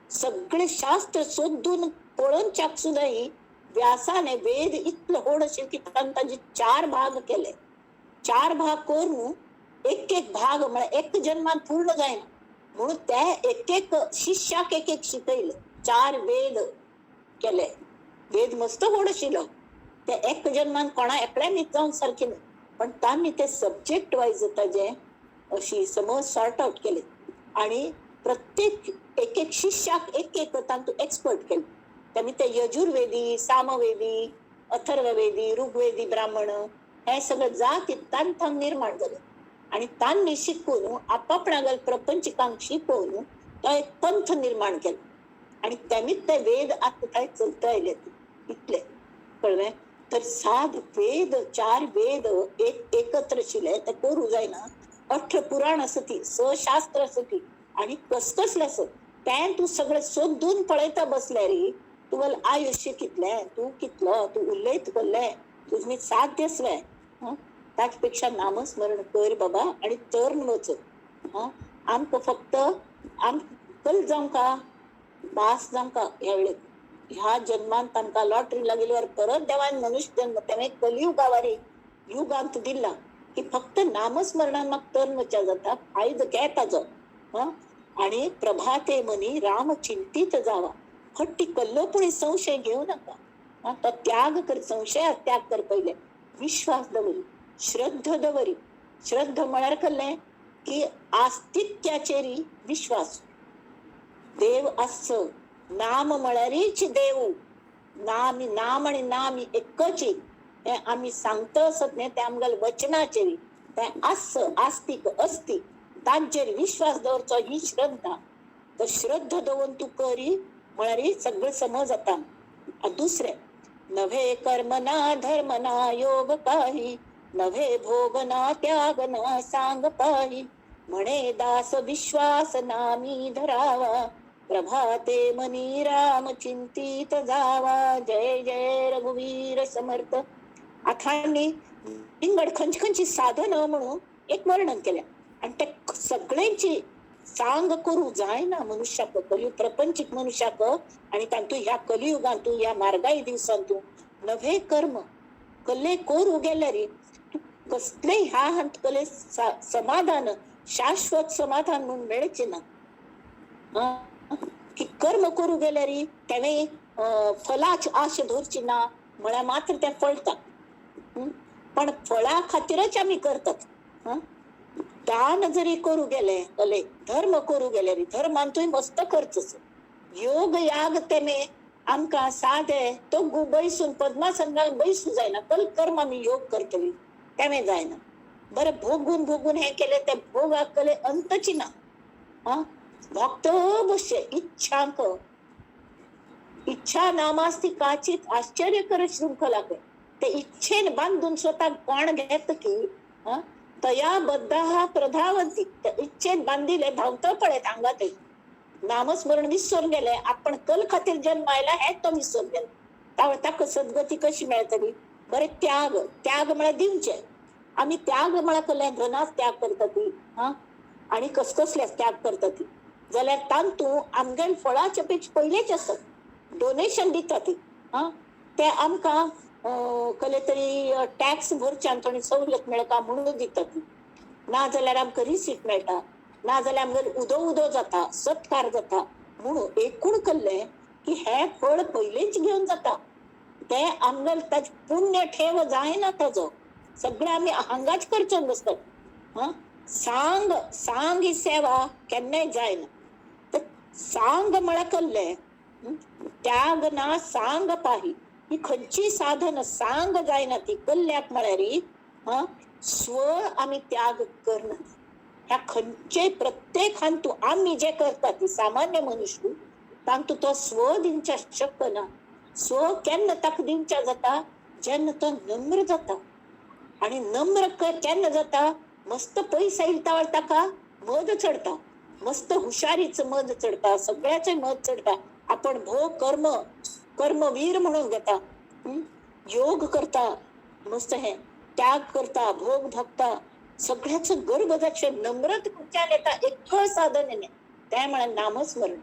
सगळे शास्त्र सोदून पळोवच्याक सुद्दां व्यासाने वेद इतलो व्हड अशें की तांचे 4 भाग केले. 4 भाग करून एक एक भाग म्हळ्यार एक जन्मान पूर्ण जायना म्हणून ते एक एक शिष्याक एक एक शिकयले. 4 वेद केले, वेद मस्त व्हड आशिल्लो ते एक जन्मान कोणा एकल्यान जावन सारकें न्हय, पण तांणी ते सब्जेक्ट वायज ताजे अशी समज सॉर्ट आउट केले आणि प्रत्येक एक एक शिष्याक एक एक तांतूं एक्सपर्ट केले. त्यांनी ते यजुर्वेदी, सामवेदी, अथर्ववेदी, ऋग्वेदी ब्राह्मण हे सगळं जाती तांथांग निर्माण जाले आणि तांणी शिकून आपापणागल प्रपंचिकांक शिकोवन तो एक पंथ निर्माण केलो आणि त्यांनी ते वेद आतां थंय चलता आयले इतले. कळ्ळें? तर 7 वेद 4 वेद एक एकत्र आशिल्ले ते करूं जायना. अठरा पुराण आसा ती, स शास्त्र आसा ती, आनी कसकसलें आसत तें तूं सगळें सोदून पळयता बसल्यार तुगेलें आयुश्य कितलें, तूं कितलो, तूं उलयत कसलें, तुजनी साध्य आसलें. ताचे पेक्षा नामस्मरण कर बाबा आनी तर्न वच. आमकां फक्त आमकां कल जावंका पास जावंका ह्या वेळेक, ह्या जन्मान तांकां लॉटरी लागिल्ल्यार परत देवान मनुष्य जन्म तेणें कलियुगावारी युगांत दिला की फक्त नामस्मरणान म्हाका तर्न वच्या जाता, फायदो घे ताजो. आनी प्रभाते मनी राम चिंतीत जावा, हट्टी कल्लोपुणी संशय घेवं नाका. तो त्याग कर, संशय त्याग कर पयले, विश्वास दवरी, श्रद्धा दवरी. श्रद्धा म्हळ्यार कसलें की आस्तित्याचेरी विश्वास, देव आस, नाम म्हळ्यारीच देव, नाम नाम आनी नाम एकच हें आमी सांगता आसत न्ही, तें आमगेल्या वचनाचेर तें आस, आस्तीक अस्ती, तांचेर विश्वास दवरचो ही श्रद्धा. तर श्रद्धा दवरून तूं करी म्हळ्यार सगळें समज जाता. दुसरें, नव्हे कर्म ना धर्म ना योग काही, नव्हे भोग ना त्याग ना सांग पाही, म्हणे दास विश्वास नामी धरावा, प्रभाते मनी राम चिंतित जावा. जय जय रघुवीर समर्थ. आखांनी विंगड खंयची खंयची साधनं म्हणून एक वर्णन केलें आनी ते सगळ्यांची सांग करूं जायना मनुष्याक, कलियुग प्रपंचीक मनुष्याक, आनी तातूंत ह्या कलियुगांतू ह्या मार्गाय दिवसांतू नव्हे कर्म कल्ले करूं गेल्यार तूं कसले ह्या हांत कले समाधान, शाश्वत समाधान म्हणून मेळचें ना. की कर्म करूं गेल्यार तेणें फलाच आश धरची ना म्हळ्यार मात्र तें फळटा, पण फळा खातीरच आमी करतात. दान जरी करूं गेले कले, धर्म करूं गेल्यार धर्मांतूय मस्त खर्च, योग याग तेमे आमकां सादे तो बैसून पद्मासनाक बैसून जायना, कल कर्म आमी योग करतली तेमे जायना. बरें भोगून भोगून हें केलें तें भोगाक कले अंतची ना. भक्त बसचे इच्छांक, इच्छा नामास्ती काचित आश्चर्य कर शृंखलाक, ते इच्छेन बांदून स्वतःक कोण घेत की तया बद्धा प्रधावंती, इच्छेन बांदिले धांवत पळयत हांगा थंय, नामस्मरण विसरून गेले, आपण कल खातीर जन्म आयला हें तो विसरून गेलो, ताका सद्गती कशी मेळटली. बरें त्याग, त्याग म्हळ्यार दिवचें, आमी त्याग म्हळ्यार कसलें धनाच त्याग करता ती, आनी कसकसल्याच त्याग करता ती, जाल्यार तातूंत आमगेले फळाचे पेक्षा पयलेच आसत डोनेशन दिता ती, ते आमकां कसले तरी टॅक्स भरच्यान थोडी सवलत मेळटा म्हणून दिता ती, ना जाल्यार आमकां रिसीट मेळटा, ना जाल्यार आमगेर उदो उदो जाता, सत्कार जाता, म्हणून एकूण कसलें की हें फळ पयलेंच घेवन जाता, तें आमगेलें ताजें पुण्य ठेव जायना ताजो, सगळें आमी हांगाच करचें बसतात. सांग सांग ही सेवा केन्नाय जायना. तर सांग म्हळ्यार कसलें त्याग ना सांग पाही, ही खंयची साधन सांग जायना ती कल्ल्याक म्हळ्यार स्व आमी त्याग करना. ह्या खंयचे प्रत्येक हातूंत आमी जे करता ती सामान्य मनुष्य तांतूत तो स्व दिवच्या शक्य ना. स्व केन्ना ताका दिवच्या जाता जेन्ना तो नम्र जाता, आनी नम्र केन्ना जाता मस्त पयस आयला ताका मद चडता, मस्त हुशारीच मद चडता, सगळ्याचे मद चडता, आपण भोग कर्म कर्मवीर म्हणून घेता, योग करता, मस्त हे त्याग करता, भोग भोगता, सगळ्याच गर्भ दक्ष नम्रत खुर्च्यान येता एक साधन येणे ते म्हळ्यार नामस्मरण.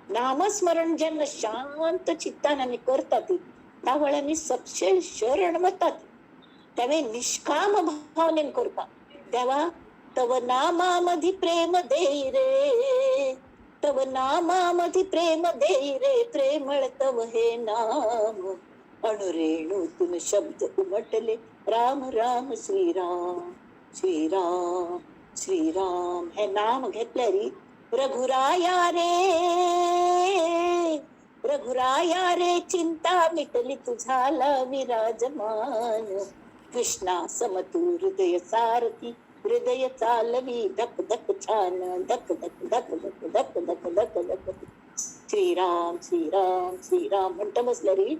नामस्मरण जेन्ना शांत चित्तान आमी करता ती त्या वेळार आमी सक्षे शरण वतात, तेवे निष्काम भावनेन करता. देवा तव नामामधी प्रेम देई रे, तव नामामधी प्रेम देई रे, प्रेमळ तव हे नाम, अणुरेणूतून शब्द उमटले राम राम श्री राम श्री राम श्री राम. हे नाम घेतल्यारी रघुराया रे रघुराया रे, चिंता मिटली तुझाला विराजमान, कृष्णा समतू हृदय सारथी हृदय चालवी धक धक छान धक धक धक धक धक धक धक धक श्रीराम श्रीराम श्रीराम म्हणटा बसल्यारी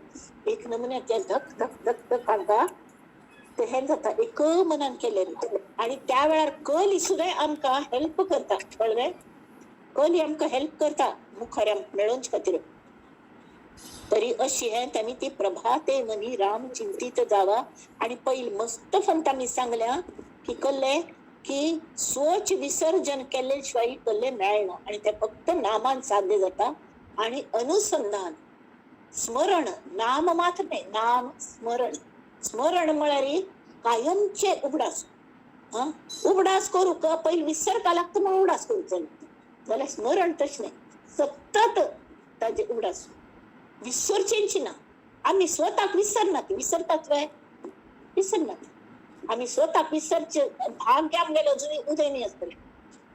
एक नमुन्याच्या धक धक धक धक हांकां ते हें जाता एक मनान केलें आनी त्या वेळार कली सुद्दां आमकां हेल्प करता. कळ्ळें? कली आमकां हेल्प करता मुखार आमकां मेळोवचे खातीर. तरी अशी हें तांणी ती प्रभाते मनी राम चिंतीत जावा. आनी पयलीं मस्त फंत आमी सांगल्या की कल्ले की स्वच विसर्जन केल्ले शिवाय कल्ले मेळना आनी ते फक्त नामान साध्य जाता. आनी अनुसंधान स्मरण, नाम मात्र न्हय, नाम स्मरण. स्मरण म्हळ्यार कायमचे उगडास. हा, उगडास करूंक पयलीं विसरपा लागता म्हणून उगडास करूंक जाय, जाल्यार स्मरण तशें न्हय, सतत ताजे उगडास विसरचेंच ना. आमी स्वताक विसरनात. विसरतात वे? विसरनात. आमी स्वताक विसरचे भाग्य आमगेलें अजुनूय उदय न्ही आसतलें,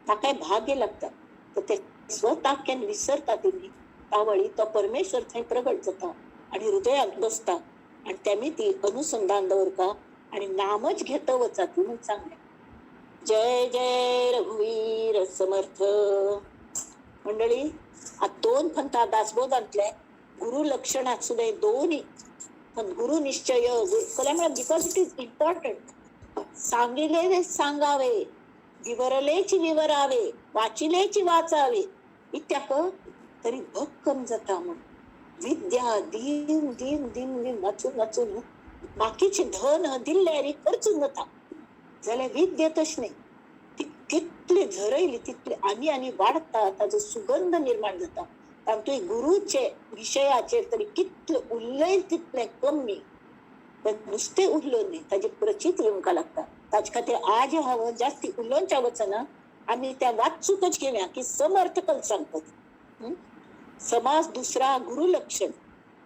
ताकाय भाग्य लागता. तर ते स्वताक केन्ना विसरता तेमी तावळी तो परमेश्वर थंय प्रगट जाता आनी हृदयाक बसता आनी तेमी ती अनुसंधान दवरता आनी नामच घेत वचात म्हणून सांगलें. जय जय रघुवीर समर्थ. मंडळी, आतां दोन पंथा दासबोधांतले गुरु लक्षणात सुद्दां दोन पण गुरु निश्चय कला म्हळ्यार because it is important. सांगिले सांगावे, विवरलेची विवरावे, वाचिलेची वाचावे इत्याक तरी भक्कम जाता म्हूण. विद्या दिन दिन दिन दिन वाचून वाचून बाकीचे धन दिल्ल्यारी खर्चून जाता, जाल्यार विद्या तशें न्हय, ती कितली झरयली तितली आनी आनी वाडटा, ताजो सुगंध निर्माण जाता. तातूंत गुरुचे विशयाचेर तरी कितले उलयल तितलें कमी, पण नुस्तें उरलो न्ही, ताजी प्रचित येवंक लागता. ताजे खातीर आज हांव जास्ती उलोवच्या वचना, आमी त्या वाचूकच घेवया की समर्थ कल सांगतात. समाज दुसरा गुरु लक्षण,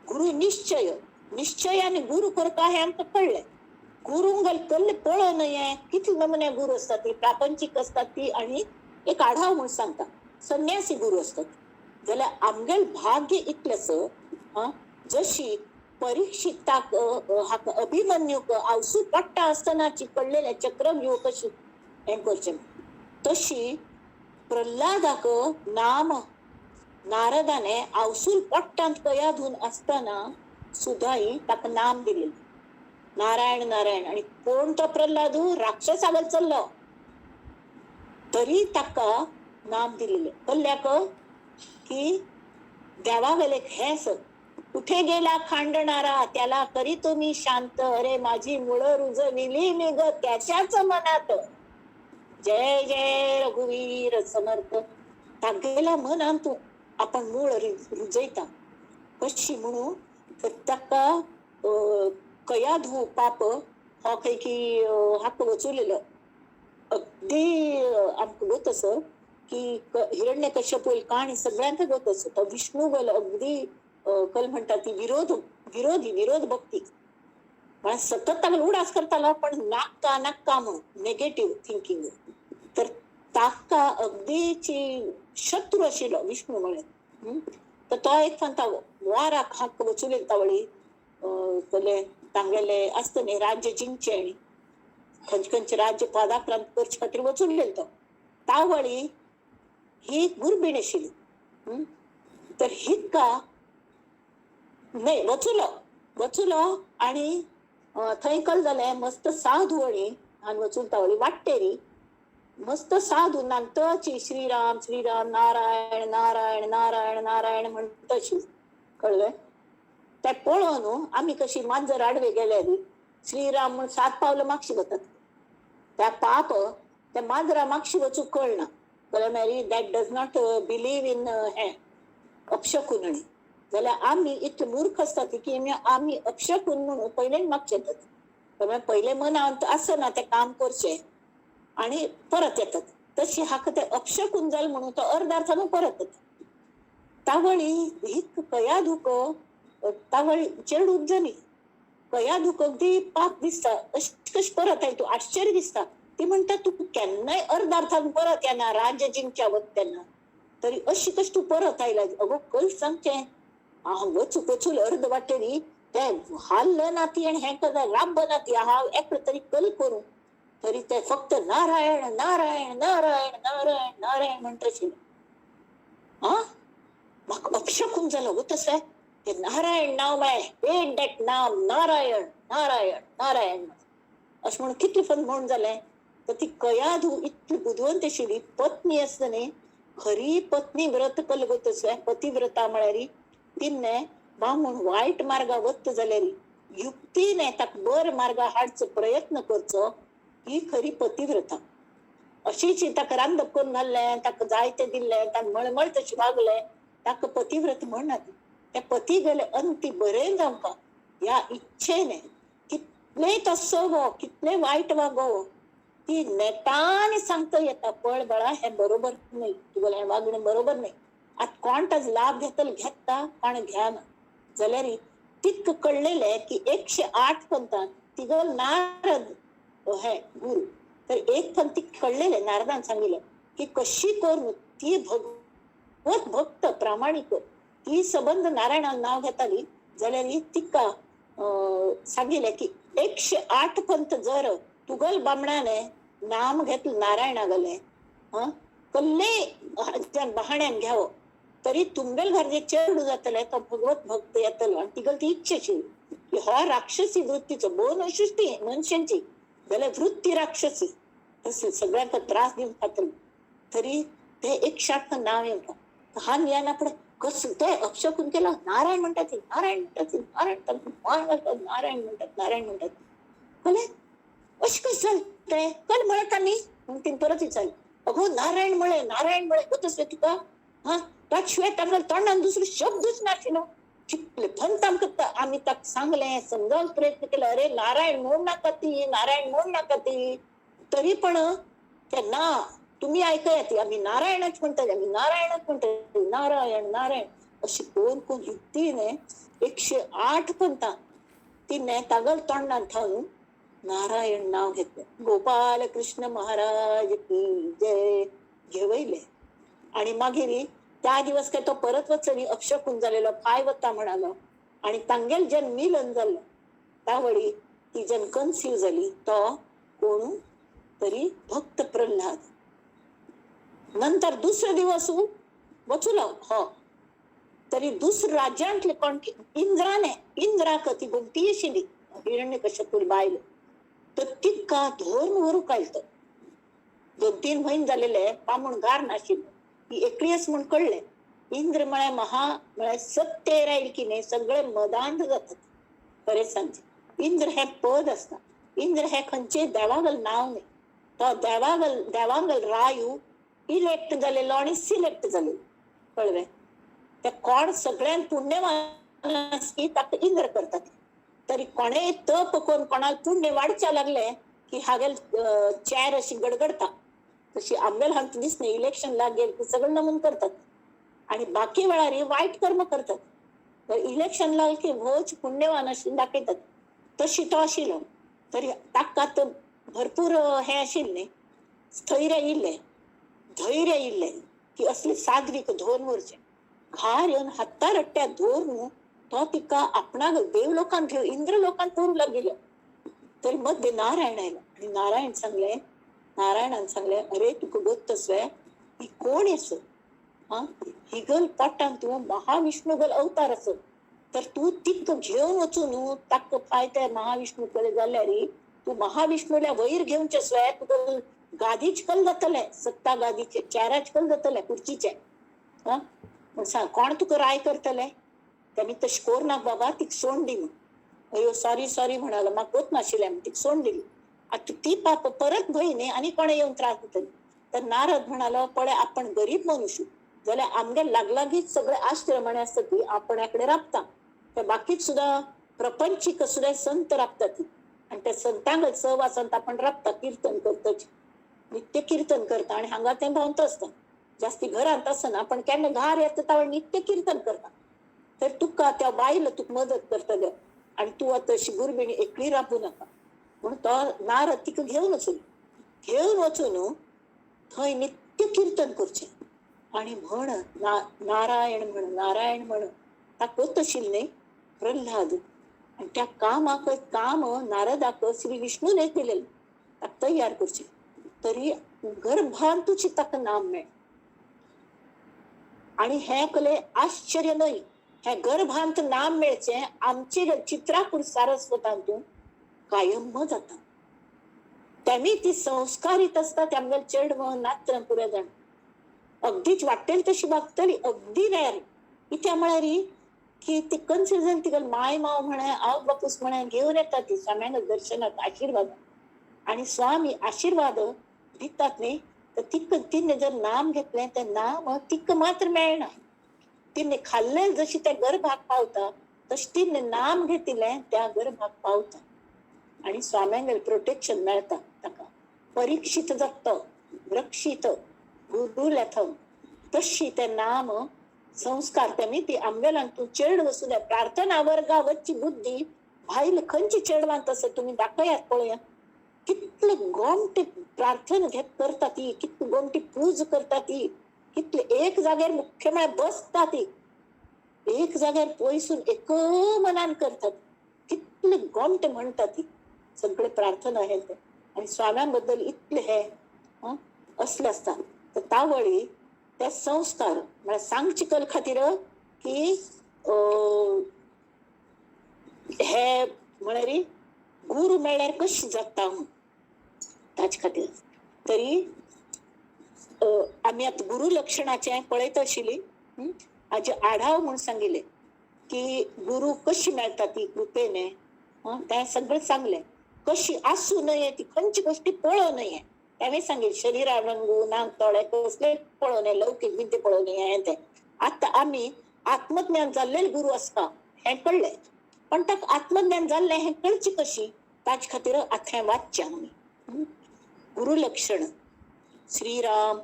गुरु निश्चय. निश्चय आनी गुरु करता हें आमकां कळ्ळें. गुरुंक कल्ले पळोवन हें कितले नमुने गुरु आसतात, ती प्रापंचीक आसतात ती, आनी एक आढाव म्हूण सांगता संन्यासी गुरु आसतात. जाल्यार आमगेल भाग्य इतलेंच जशी परीक्षिताक अभिमन्यूक आवसू पडटा आसतनाची कळ्ळेलें चक्रव्यूह कशी हें करचें, तशी प्रल्हादाक नाम नारदाने आवसूल पट्टांत कयाधून आसतना सुद्दां ताका नाम दिलें नारायण नारायण. आनी कोण तो प्रल्हादू राक्षसागेर चल्लो तरी ताका नाम दिलेलें. कल्ल्याक की देवावेले हें कुठे गेला खांडणारा त्याला करी तुम्ही शांत, अरे माझी मुळं रुजविली मी ग त्याच्याच मनात. जय जय रघुवीर समर्थ. तागेल्या मनान तूं आपण मूळ रुजयता कशी म्हणून तर ताका कयाधू पाप हो खंय की हाका वचुलेलो अगदी आमकां गोत आसा की हिरण्य कश्यप काणी सगळ्यांक गोत आसा. तो विष्णू गेलो अगदी कल म्हणटा ती विरोध विरोधी विरोध भक्ती म्हळ्यार सतत ताका उडास करतालो पण नाका नाका म्हणून नेगेटीव थिंकींग. तर ताका अगदीची शत्रू आशिल्लो विष्णू म्हळ्यार. तर तो एक सांगता वाराक हाक वचुलेल तावळी कसले तांगेले आसता न्ही राज्य जिंकचें आनी खंयचे खंयचे राज्य पादाक्रांत करचे खातीर वचून तो तावळी ही गुरबीण आशिल्ली. तर हिका न्हय वचुलो वचुलो आनी थंय कल जालें मस्त साधू आनी आनी वचून तावळी वाट्टेरी मस्त साधू नांतची श्रीराम श्रीराम नारायण नारायण नारायण नारायण म्हणटशी. कळ्ळें? ते पळोवन न्हू आमी कशी मांजर आडवे गेल्यार श्रीराम म्हण सात पावलां मागशी वतात, त्या पाप त्या मांजरा मागशी वचूंक कळना. कळ्ळें मागीर that does not believe in हें अपशकून. आनी जाल्यार आमी इतले मूर्ख आसतात की आमी अपशकून म्हणून पयलेच मागचे येतात. कळ्ळें? पयलें मनांत आसना तें काम करचें आनी परत येतात. तशी हाका ते अपशकून जालें म्हणून तो अर्दार्थान परत येता. तावळी ही कया धुको तावळी चेडूक जाली कया धुको अगदी पाप दिसता अशी कशी परत आयली तूं आश्चर्य दिसता. ती म्हणटा तूं केन्नाय अर्दार्थान परत येना राज्य जिंकच्या वत तेन्ना तरी अशी कशी तूं परत आयला. अगो कल सांगचें हांव वचूक वचूल अर्द वाटेरी ते हाल्ल ना ती आनी हें करता राब्ब ना ती हांव एकलो तरी कल करूं तरी ते फक्त नारायण नारायण नारायण नारायण नारायण म्हणटा. हा म्हाका अपशकून जालो गो तशें ते नारायण नांव म्हळें हेट that नाम नारायण नारायण नारायण. अशें म्हणून कितले फन म्हूण जालें. तर ती कयाधू इतली बुदवंत आशिल्ली पत्नी आसता न्ही, खरी पत्नी व्रत कलगत पतिव्रता म्हळ्यार तिने बामूण वायट मार्गा वत जाल्यार युक्तीने ताका बर मार्गा हाडचो प्रयत्न करचो, ही खरी पतिव्रता. अशीच ताका रांदप करून घाल्लें, ताका जायते दिल्लें, ताका मळमळ तशें वागलें, ताका पतिव्रत म्हणनात. त्या पती गेले अंती बरें जावंका ह्या इच्छेने कितलें तसो हो कितलें वायट वागो ती नेटान सांगता येता, पळ बाळा हें बरोबर न्हय, तुगेलें हें वागणें बरोबर न्हय. आतां कोण ताजो लाभ घेतलो घेता, कोण घेना. जाल्यार तितक कळ्ळेलें की 108 पंथान तिगो नारद हे गुरु, तर एक पंथ तिका कळ्ळेलें, नारदान सांगिल्लें की कशी करून ती भगवत भक्त प्रामाणीक ती सबंद नारायणान नांव घेताली जाल्यार तिका सांगिल्लें की 108 पंथ जर तुगल बामणाने नाम घेतलं नारायणा गेले कल्ले बहाण्यान घ्यावं तरी तुमगेल घर जे चेडू जातले तो भगवत भक्त येतलो. आनी तिगल ती इच्छा आशिल्ली की हो राक्षसी वृत्तीचो बोन अशीच ती मनशांची जाल्यार वृत्ती राक्षसी तसली सगळ्यांक त्रास दिवन खातली. तरी ते 108 नाव येवंक हान येना फुडें कसं ते अपशकून केला, नारायण म्हणटात नारायण म्हणटात नारायण म्हणटात नारायण म्हणटात नारायण म्हणटात. कळ्ळें अशें कशें जालें तें कल म्हळें न्ही. म्हण तिणें परत विचारलें, अगो नारायण म्हळें नारायण म्हळें गोतसलें तुका हा ताचे शिवाय तांकां तोंडान दुसरो शब्दूच नाशिल्लो. कितले पंत आमकां आमी ताका सांगलें, समजावंक प्रयत्न केलो, अरे नारायण म्हूण नाका ती, नारायण म्हूण नाका ती, तरी पण ते ना तुमी आयकयात, आमी नारायणच म्हणटाले, आमी नारायणच म्हणटाले, नारायण नारायण अशी कोण कोण युक्तीने 108 पंथां तिने तागल तोंडान थावन नारायण नाव घेतलें. गोपाल कृष्ण महाराज की जय घेवयले. आणि मागीर त्या दिवस काय तो परत वचनी अपशकून जालेलो पाय वता म्हणालो आणि तांगेल जन मिलन जाल्लो त्यावेळी ती जन कन्सीव जाली तो कोण तरी भक्त प्रल्हाद. नंतर दुसरे दिवस वचुलो हो तरी दुसऱ्या राज्यांतले कोण इंद्राने इंद्राक ती गोमटी आशिल्ली हिरण्यकश्यपूर बायल, तर तिका धरून व्हरूंक आयलो. 2-3 म्हयने जालेले बामूण गार नाशिल्लो, ती एकलीच म्हूण कळ्ळें. इंद्र म्हळ्यार महा म्हळ्यार सत्तेर आयल की न्ही सगळे मदांत जातात. खरें सांगचें इंद्र हें पद आसता, इंद्र हें खंयचें देवागल नांव न्ही, तो देवागल देवांगल रायू इलेक्ट जालेलो आनी सिलेक्ट जालेलो. कळ्ळें? ते कोण सगळ्यांत पुण्यवान की ताका इंद्र करतात. तरी कोणेय तप करून कोणाक पुण्य वाडच्या लागले की हागेल चेर अशी गडगडता तशी आमगेल हांगा दिसना इलेक्शन लागेल की सगळं नमून करतात आणि बाकी वेळार वायट कर्म करतात. तर इलेक्शन लागले की भोच पुण्यवान अशी दाखयतात. तशी तो आशिल्लो तरी ताका तर भरपूर हें आशिल्लें न्ही, स्थैर्य इल्लें धैर्य इल्लें की असली साध्वीक धरून व्हरचें. घार येवन हाता रट्ट्या धरून तो तिका आपणाक देवलोकान घेवन इंद्रलोकान व्हरूंक लागिल्लो. तरी मध्य नारायण आयलो आनी नारायण सांगलें, नारायणान सांगलें, अरे तुका गोत्तसवे ही कोण आस हा, हिगल पोटान तूं महाविष्णू गल अवतार आस, तर तूं तिका घेवन वचून न्हू ताका पाय त्या महाविष्णू कडे जाल्यार तूं महाविष्णूल्या वयर घेवचें स्वे तुका गादीच कल जातलें, सत्ता गादीचे चेराच कल जातलें खुर्चीचे. हा म्हण सांग कोण तुका राय करतले? तेमी तशें कोरनाक बाबा, तिका सोड दी म्हण. अयो सॉरी सॉरी म्हणालो, म्हाका गोत नाशिल्लें म्हण तिका सोड दिली. आतां ती पाप परत भंय न्ही आनी कोणें येवन त्रास दितली. तर नारद म्हणालो, पळय आपण गरीब मनुष्य जाल्यार आमगे लागलागीच सगळे आश्रमाणे आसता ती आपण एकडे राबता, ते बाकीच सुद्दां प्रपंचीक सुद्दां संत राबता ती, आनी त्या संतांक सहवासांत आपण राबता, किर्तन करतच, नित्य कीर्तन करता आनी हांगा तें भोंवता आसता, जास्ती घरांत आसना पण केन्ना घार येता तावळ नित्य कीर्तन करता. तर तुका त्या बायल तुका मदत करतले आनी तूं आतां अशी गुरबिणी एकली राबूं नाका म्हणून तो नारद तिका घेवन वचून घेवन वचून थंय नित्य कीर्तन करचें आनी म्हण नारायण म्हण नारायण म्हण. ताका गोत आशिल्लें न्ही प्रल्हाद. आनी त्या कामाक काम नारदाक श्री विष्णून दिलेलें ताका तयार करचें. तरी गर्भांतूच ताका नाम मेळ्ळें. आनी हें कले आश्चर्य न्हय, हें गर्भांत नाम मेळचें आमचे चित्रापूर सारस्वतांतून कायम जाता. तेमी ती संस्कारीत आसता. ते आमगेले चेडवां नातरां पुराय जाण अगदीच वाटेल तशी वागतली, अगदी रेर. कित्या म्हळ्यार की ती कन्सिडर जाली तिका माय माव म्हणे आवय बापूस म्हणे घेवन येता ती स्वाम्यांच्या दर्शनाक आशिर्वाद. आणि स्वामी आशिर्वाद दितात न्ही, तर तिका तिने जर नाम घेतलें तें नाम तिका मात्र मेळना. तिने खाल्लें जशी त्या गर्भाक पावता तशें तिने नाम घेतिल्लें त्या गर्भाक पावता आणि स्वाम्यांगेलें प्रोटेक्शन मेळटा ताका. परीक्षित जाता, रक्षित गुरुलेथम तशी ते नाम संस्कार तेमी ती आमगेल्यान तूं चेड वचूं दी. प्रार्थना वर्गा वच्ची बुद्धी भायल खंयची चेडवांत आसा तुमी दाखयात पळया. कितले गोमटी प्रार्थना घेत करता ती, कितली गोमटी पूज करता ती, कितले एक जाग्यार मुख्य म्हळ्यार बसता ती, एक जाग्यार पयसून एक मनान करतात, कितले गोमटे म्हणटा ती सगळे प्रार्थना हे ते. आणि स्वाम्या बद्दल इतले हे असले आसता. तर तावळी ते संस्कार म्हळ्यार सांगचे कल खातीर की हे म्हळ्यार गुरू मेळ्ळ्यार कशी जाता म्हूण ताचे खातीर. तरी आमी आतां गुरू लक्षणाचें पळयत आशिल्ली. हाजे आढाव म्हूण सांगिल्लें की गुरू कशी मेळटा ती कृपेने, तें सगळें सांगलें. कशी आसूं नये ती, खंयची गोश्टी पळोवं नये तेंवूय सांगिल्लें. शरिरा रंगू नाक दोळे कसले पळोवं नये, लौकीक विद्या पळोवं नये हें तें. आतां आमी आत्मज्ञान जाल्लें गुरू आसता हें कळ्ळें, पण ताका आत्मज्ञान जाल्लें हें कळचें कशी ताचे खातीर आतां हें वाचचें आमी. गुरू लक्षण. श्रीराम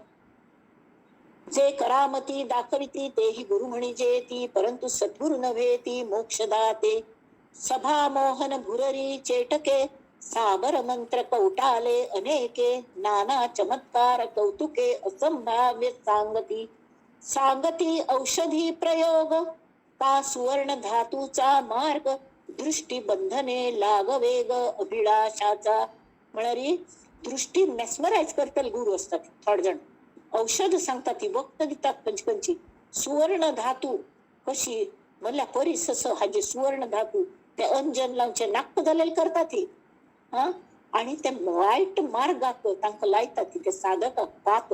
जे करामती दाखविती तेही गुरु म्हणिजे ती, परंतु सद्गुरु नव्हे ती मोक्षदाते. सभा मोहन भुररी चेटके साबर मंत्र कौटाले अनेके, नाना चमत्कार कौतुके असंभाव्य सांगती. सांगती औषधी प्रयोग का सुवर्ण धातूचा मार्ग, दृष्टी बंधने लागवेग अभिलाषाचा. म्हळ्यार दृष्टी मेस्मरायज करतले गुरु असतात थोडे जण. औषध सांगतात ती, वक्त दितात खंयची खंयची. सुवर्ण धातू कशी म्हणल्यार परीस असो हाजे सुवर्ण धातू ते अंजन लावचे नाक्क जालेले करतात ती. हा, आणि ते वायट मार्गाक तांकां लायतात ती, ते साधकाक पाप.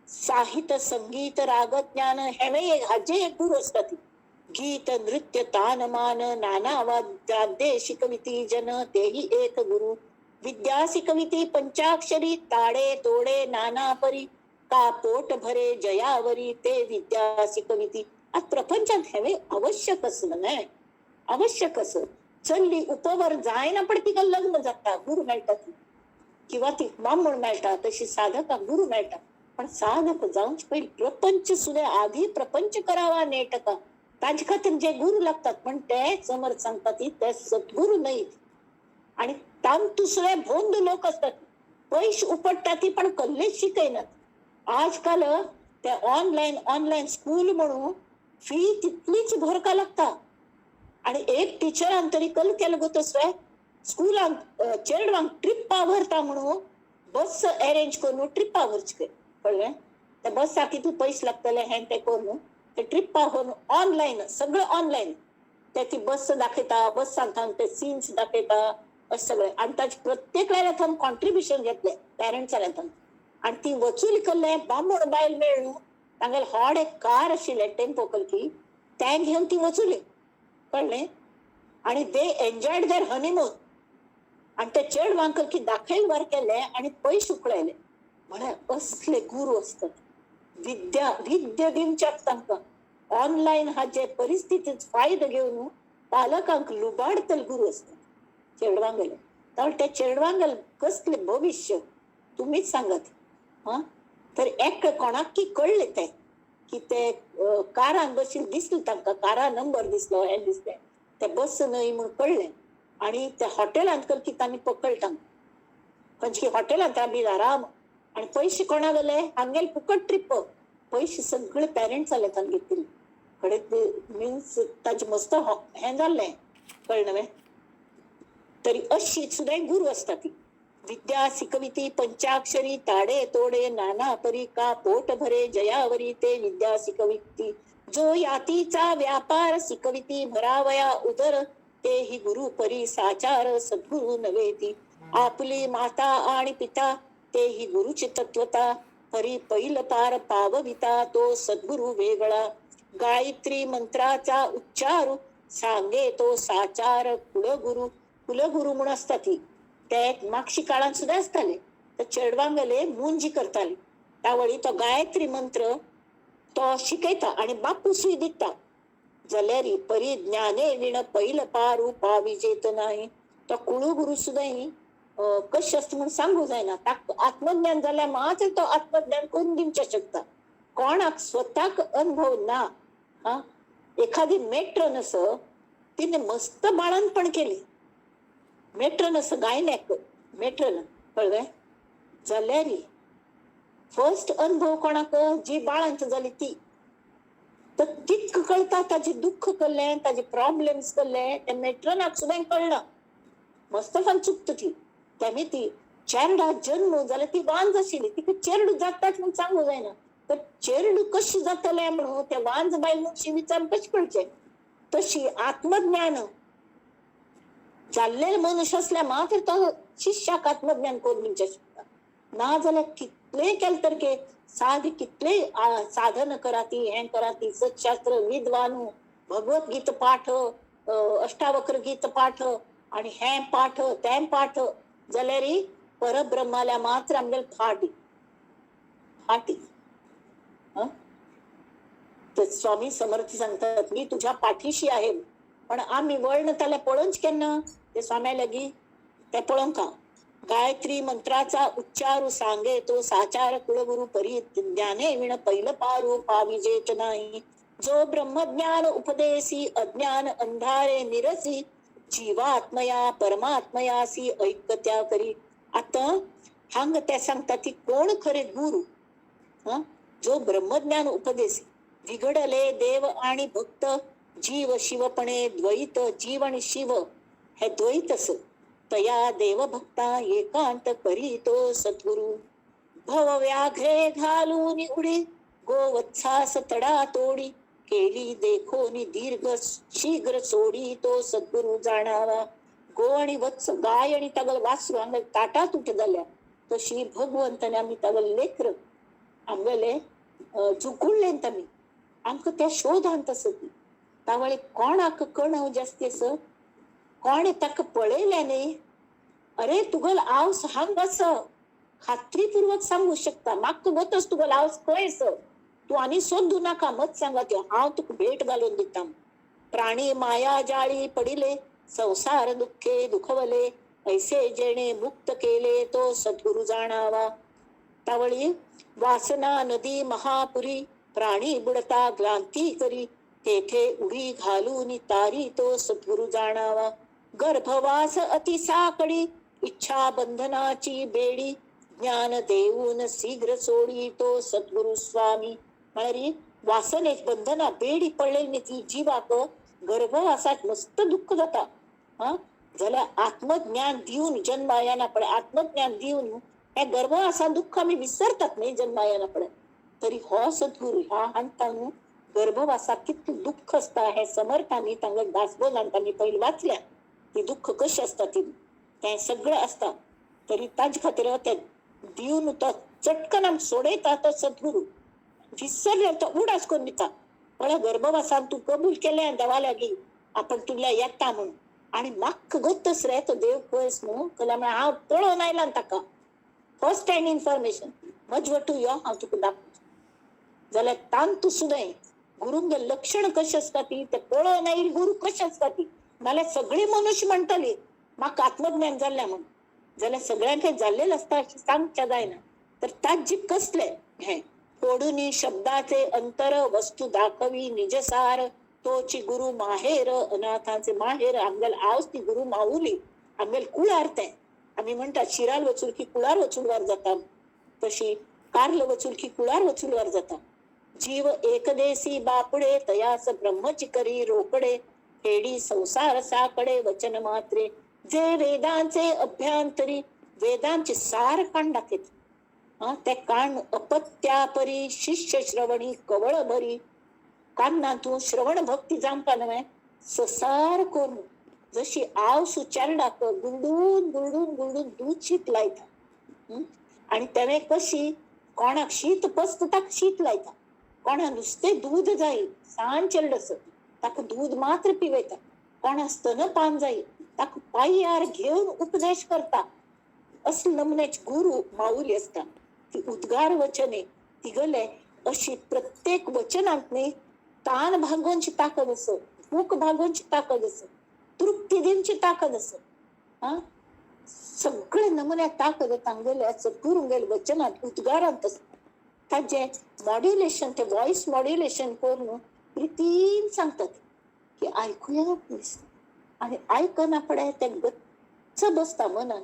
साहित्य संगीत राग ज्ञान हेवे हाजे एक गुरु असतात. गीत नृत्य तान मान नाना वाद्य शिकविती जन तेही एक गुरु. विद्या शिकविती पंचाक्षरी ताडे तोडे नाना परी, का पोट भरे जयावरी ते विद्या शिकविती. आज प्रपंचात हेवे आवश्यक आसलें न्हय, आवश्यक आस. चल्ली उपवर जायना पण तिका लग्न जाता, गुरु मेळटा ती, किंवा ती बामण मेळटा, तशी साधकाक गुरु मेळटा. पण साधक जावचे पयलीं प्रपंच सुद्दां आधी प्रपंच करावा नेटका, ताजे खातीर जे गुरु लागतात पण ते समर्थ सांगतात ते सद्गुरू न्हय. आणि तांतू सुद्दां भोंदू लोक असतात, पयशे उपडटात ती पण कल्लेच शिकयनात. आजकाल ते ऑनलायन ऑनलायन स्कूल म्हणून फी तितलीच भरका लागता. आणि एक टिचरान तरी कल केलं गो तसं स्कुलांक चेडवांक ट्रिप्पा व्हरता म्हणून बस अरेंज करून ट्रिप्पा व्हरचे, कळ्ळें? त्या बसाक कितले पयशे लागतले हें तें करून ते ट्रिप्पा व्हरून ऑनलायन सगळें ऑनलायन ते ती बस दाखयता, बसान थावन ते सीन्स दाखयता अशें सगळें. आनी ताचे प्रत्येक थंय कॉन्ट्रिब्युशन घेतलें पेरंट्सां थंय. आनी ती वचूल केल्लें बामण बायल मेळ्ळू तांगेलें व्हड एक कार आशिल्लें टेम्पो कलकी, तें घेवन ती वचुली, कळ्ळें? आणि दे एन्जॉयड there honeymoon. आणि ते चेडवांक की दाखयल वर केले आणि पयशे उकळायले. म्हळ्यार असले गुरु असतात. विद्या विद्या दिवच्याक तांकां ऑनलायन हाजे परिस्थितीत फायदो घेवन पालकांक लुबाडतले गुरु असतात चेडवांगेले. तर त्या चेडवांगेले कसले भविश्य तुमीच सांगात. हा, तर एक कोणाक की कळ्ळें तें की ते कारान बशील दिसलें तांकां, कारा नंबर दिसलो हें दिसलें, ते बस न्हय म्हूण कळ्ळें. आणि त्या हॉटेलांत की तांणी पकडटा खंयची हॉटेलांत बी आराम. आणि पयशे कोणा गेले हांगेले फुकट ट्रिप, पयशे सगळे पेरंट्स आले तांणी घेतिल्ले कडेन मिन्स ताजें मस्त हें जाल्लें, कळ्ळें न्हय? तरी अशी सुद्दां गुरु आसता ती. विद्या शिकविती पंचाक्षरी ताडे तोडे नाना परी, का पोट भरे जयावरी ते विद्या शिकविती. जो यातीचा व्यापार शिकविती भरावया उदर, ते ही गुरु परी साचार सद्गुरु नव्हेती. आपली माता आणि पिता तेही गुरुची तत्वता, परी पैल पार पावविता तो सद्गुरु वेगळा. गायत्री मंत्राचा उच्चारू सांगे तो साचार कुलगुरु. कुलगुरु म्हणून आसता ती ते मागशी काळान सुद्दां आसताले. तर चेडवांगेले मुंजी करताले त्यावेळी तो गायत्री मंत्र तो शिकयता आणि बापूसूय दिता. जाल्यार परी ज्ञाने विण पैल पारू पाविजेत नाही. तो कुळगुरु सुद्दां कशें आसता म्हूण सांगू जायना. ताका आत्मज्ञान जाल्यार मात्र तो आत्मज्ञान करून दिवचें शकता. कोणाक स्वताक अनुभव ना. हा, एखादी मेट्रन आस तिने मस्त बाळंतपण केली. मेट्रन आस गायनॅक मेट्रन कळ्ळें जाल्यार फर्स्ट अनुभव कोणाक जी बाळंत जाली ती. तर तितक कळटा ताजे दुःख कळ्ळें, ताजे प्रॉब्लेम्स कळ्ळे, ते मेट्रनाक सुद्दां कळना. मस्तफान चुकता ती. तेमी ती चेरडा जन्म जाल्यार ती वांज आशिल्ली, तिका चेरडू जाताच म्हूण सांगू जायना. तर चेरडू कशी जातलें म्हणून त्या वांज बायल मनशी विचारून कशें कळचें. तशी आत्मज्ञान जाल्ले मनुष्य असल्या मात्र तो शिष्याक आत्मज्ञान करून दिवचें शकता. ना जाल्यार कितलें केलें तर के साध कितले साधन कराती, हें कराती, सत्शास्त्र विद्वान, भगवत गीत पाठ, अष्टावक्र गीत पाठ आणि हें पाठ तें पाठ जाल्यार परब्रह्माल्या मात्र आमगेले फाटी फाटी. तर स्वामी समर्थ सांगतात मी तुझ्या पाठीशी आहे, पण आम्ही वळण त्याला पळोवंच केन्ना ते स्वाम्या लागी ते पळोवंक. गायत्री मंत्राचा उच्चारू सांगे तो साचार कुलगुरु परी ज्ञाने विण पैल पारू पाविजेत नाही. जो ब्रह्मज्ञान उपदेसी अज्ञान अंधारे निरसी जीवात्मया परमात्मयासी ऐक्यत्या करी. आता हांगा ते सांगता ती कोण खरे गुरु, जो ब्रह्मज्ञान उपदेसी. विघडले देव आणि भक्त जीव शिवपणे द्वैत, जीव आणि शिव हे द्वैत अस. तया देवभक्ता एकांत करी तो सद्गुरु. भव व्याघ्रे घालून उडी गोवत्सास तडा तोडी केली देखोनी दीर्घ शीघ्र सोडी तो सद्गुरु जाणावा. गो आणि वत्स गाय आणि तागल वासरू हांगा ताटा तुटे जाल्या तशी भगवंताने आमी तागल लेकर आमगेले जुकुळ्ळे आमी आमकां त्या शोधांत आसत. तावळे कोणाक कणव जास्ती आस, कोणे ताका पळयलें न्ही. अरे तुगल आवस हांग आस, खात्रीपूर्वक सांगू शकता. म्हाका वतच तुगल आवस खंय आस, तूं आनी सोदू नाका, मत सांगा त्यो हांव तुका भेट घालून दिता. प्राणी माया जाळी पडिले संसार दुःखे दुखवले ऐसे जेणे मुक्त केले तो सद्गुरु जाणावा. तावळी वासना नदी महापुरी प्राणी बुडता क्रांती करी तेथे उडी घालून तारी तो सद्गुरु जाणावा. गर्भवास अतिसाकडी इच्छा बंधनाची बेडी ज्ञान देऊन शीघ्र सोडी तो सद्गुरु स्वामी. म्हळ्यार वासनेक बंधना बेडी पडलेली ती जिवाक गर्भवासाक मस्त दुःख जाता. हा जाल्यार आत्मज्ञान दिवन जन्मा येना पडे, आत्मज्ञान दिवन हे गर्भवासा दुःख आमी विसरतात न्ही जन्मा येना पडे. तरी हो सद्गुरु ह्या हांता न्हू गर्भवासाक कितलें दुःख आसता हे समर्थांनी तांकां दासबोधान तांणी पयलीं वाचल्या ती दुःख कशी आसता ती तें सगळें आसता. तरी ताजे खातीर ते दिवन तो चटकन आमकां सोडयता तो सद्गुरु. विसरले तो उडास करून दिता. पळय गर्भवासान तूं कबूल केलें देवा लागीं आपण तुगल्या येता म्हणून आनी म्हाका गोत्तच रे तो देव खंयस न्हू कल्या म्हळ्यार हांव पळोवन आयला ताका फर्स्ट हँड इन्फॉर्मेशन मजवटू यो हांव तुका दाखोवचो. जाल्यार तांतू सुद्दां गुरूंगे लक्षण कशें आसता ती ते पळोवन आयिल्ली गुरू कशें आसता ती. नाल्यार सगळी मनुष्य म्हणटली म्हाका आत्मज्ञान जाल्लें म्हणून, जाल्यार सगळ्यांक जाल्लें आसता अशें सांगचें जायना. तर ताजी कसलें हें फोडूनी शब्दाचे अंतर वस्तू दाखवी निजसार तोची गुरु माहेर अनाथांचे माहेर. आमगेल आवस ती गुरु माऊली आमगेल कुळार तें आमी म्हणटात शिराल वचून की कुळार वचूनवार जाता, तशी कार्ल वचून की कुळार वचूनवार जाता. जीव एकदेसी बापडे तयास ब्रह्मची करी रोकडे हेडी संसार साकडे वचन मात्रे जे वेदांचे अभ्यांतरी वेदांचे सार काण दाखयता. ते कान अपत्यापरी शिष्य श्रवणी कवळ भरी. कान्ना तूं श्रवण भक्ती जावपा न्हय ससार करून जशी आवसू चेरडाक गुंडून गुंडून गुंडून दूद शीत लायता आनी तेणें कशी कोणाक शीत पचता ताका शीत लायता, कोणा नुस्तें दूद जाय सान चेरड आसत ताका दूद मात्र पिवयता, कोणा स्तनपान जाय ताका पांयार घेवन उपदेश करता. असले नमुन्याचे गुरु माऊली आसता. ती उद्गार वचने तिगले अशी प्रत्येक वचनांत न्ही तान भागोवची ताकद आसा, भूक भागोवची ताकद आसा, तृप्ती दिवची ताकद आसा. हा सगळे नमुन्या ताकद तांगेले सद्गुरूंगेले वचनांत उद्गारांत आसता. ताजें मॉड्युलेशन, ते वॉयस मॉड्युलेशन करून प्रितीन सांगतात की आयकुया दिसता आनी आयकना पडे तें गच्च बसता मनांत.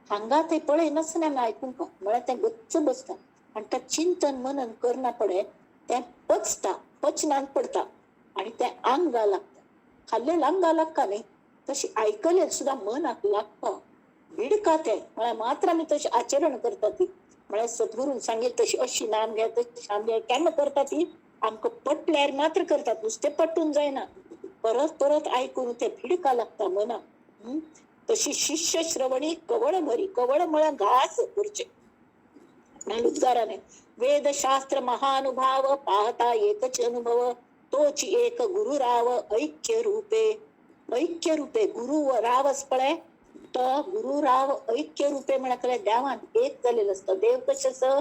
हांगा थंय पळयनासतना आमी आयकूंक म्हळ्यार तें गच्च बसता आनी तें चिंतन मनन करना पडे तें पचता, पचनांत पडता आनी तें आंगा लागता. खाल्लें आंगा लागता न्ही, तशी आयकलें सुद्दां मनाक लागता, भिडका तें. म्हळ्यार मात्र आमी तशें आचरण करता ती, म्हळ्यार सद्गुरून सांगेल तशी अशी नाम घे तशी नाम घे केन्ना करता ती आमकां पटल्यार मात्र करतात, नुस्तें पट्टून जायना, परत परत आयकून तें भिडका लागता मनाक. तशी शिष्य श्रवणी कवळ भरी, कवळ म्हळ्यार घास उरचे उद्गाराने. वेदशास्त्र महानुभाव पाहता एकच अनुभव तोच एक गुरुराव ऐक्य रूपे. ऐक्य रूपे गुरु राव पळय तो गुरुराव ऐक्य रूपे म्हळ्यार देवान एक जालेलो आसता. देव कशें आसा?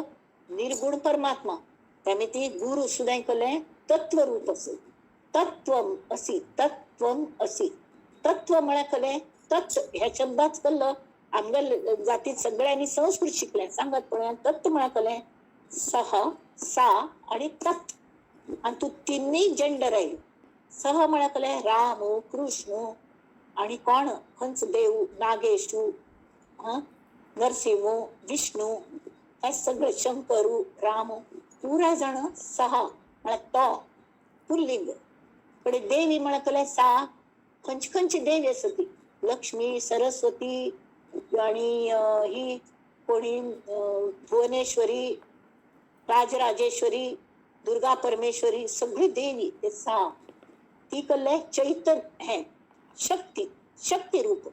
निर्गुण परमात्मा. त्यामुळे ती गुरु सुद्दां कलें तत्व रूप आसा. तत्वम असी, तत्वम असी. तत्व म्हळ्यार कलें तत्व ह्या शब्दाच कल्लो आमगेले जातीत सगळ्यांनी संस्कृत शिकलें सांगत पळय. तत्व म्हळ्यार कलें सह सा आनी तत्, आनी तूं तिन्ही जेंडर आयली. सह म्हळ्यार कलें राम कृष्ण आनी कोण खंयचो देव, नागेशू, नरसिंह, विष्णू, हे सगळे शंकरू, राम, पुराय जाण सहा म्हळ्यार तो पुल्लिंग. कडे देवी म्हळ्यार कलें सा, खंयची खंयची देवी आसा ती, लक्ष्मी, सरस्वती आणि ही कोणी भुवनेश्वरी, राजराजेश्वरी, दुर्गा परमेश्वरी, सगळी देवी ते सा. ती कल्ले चैतन्य हे शक्ती, शक्ती रूप.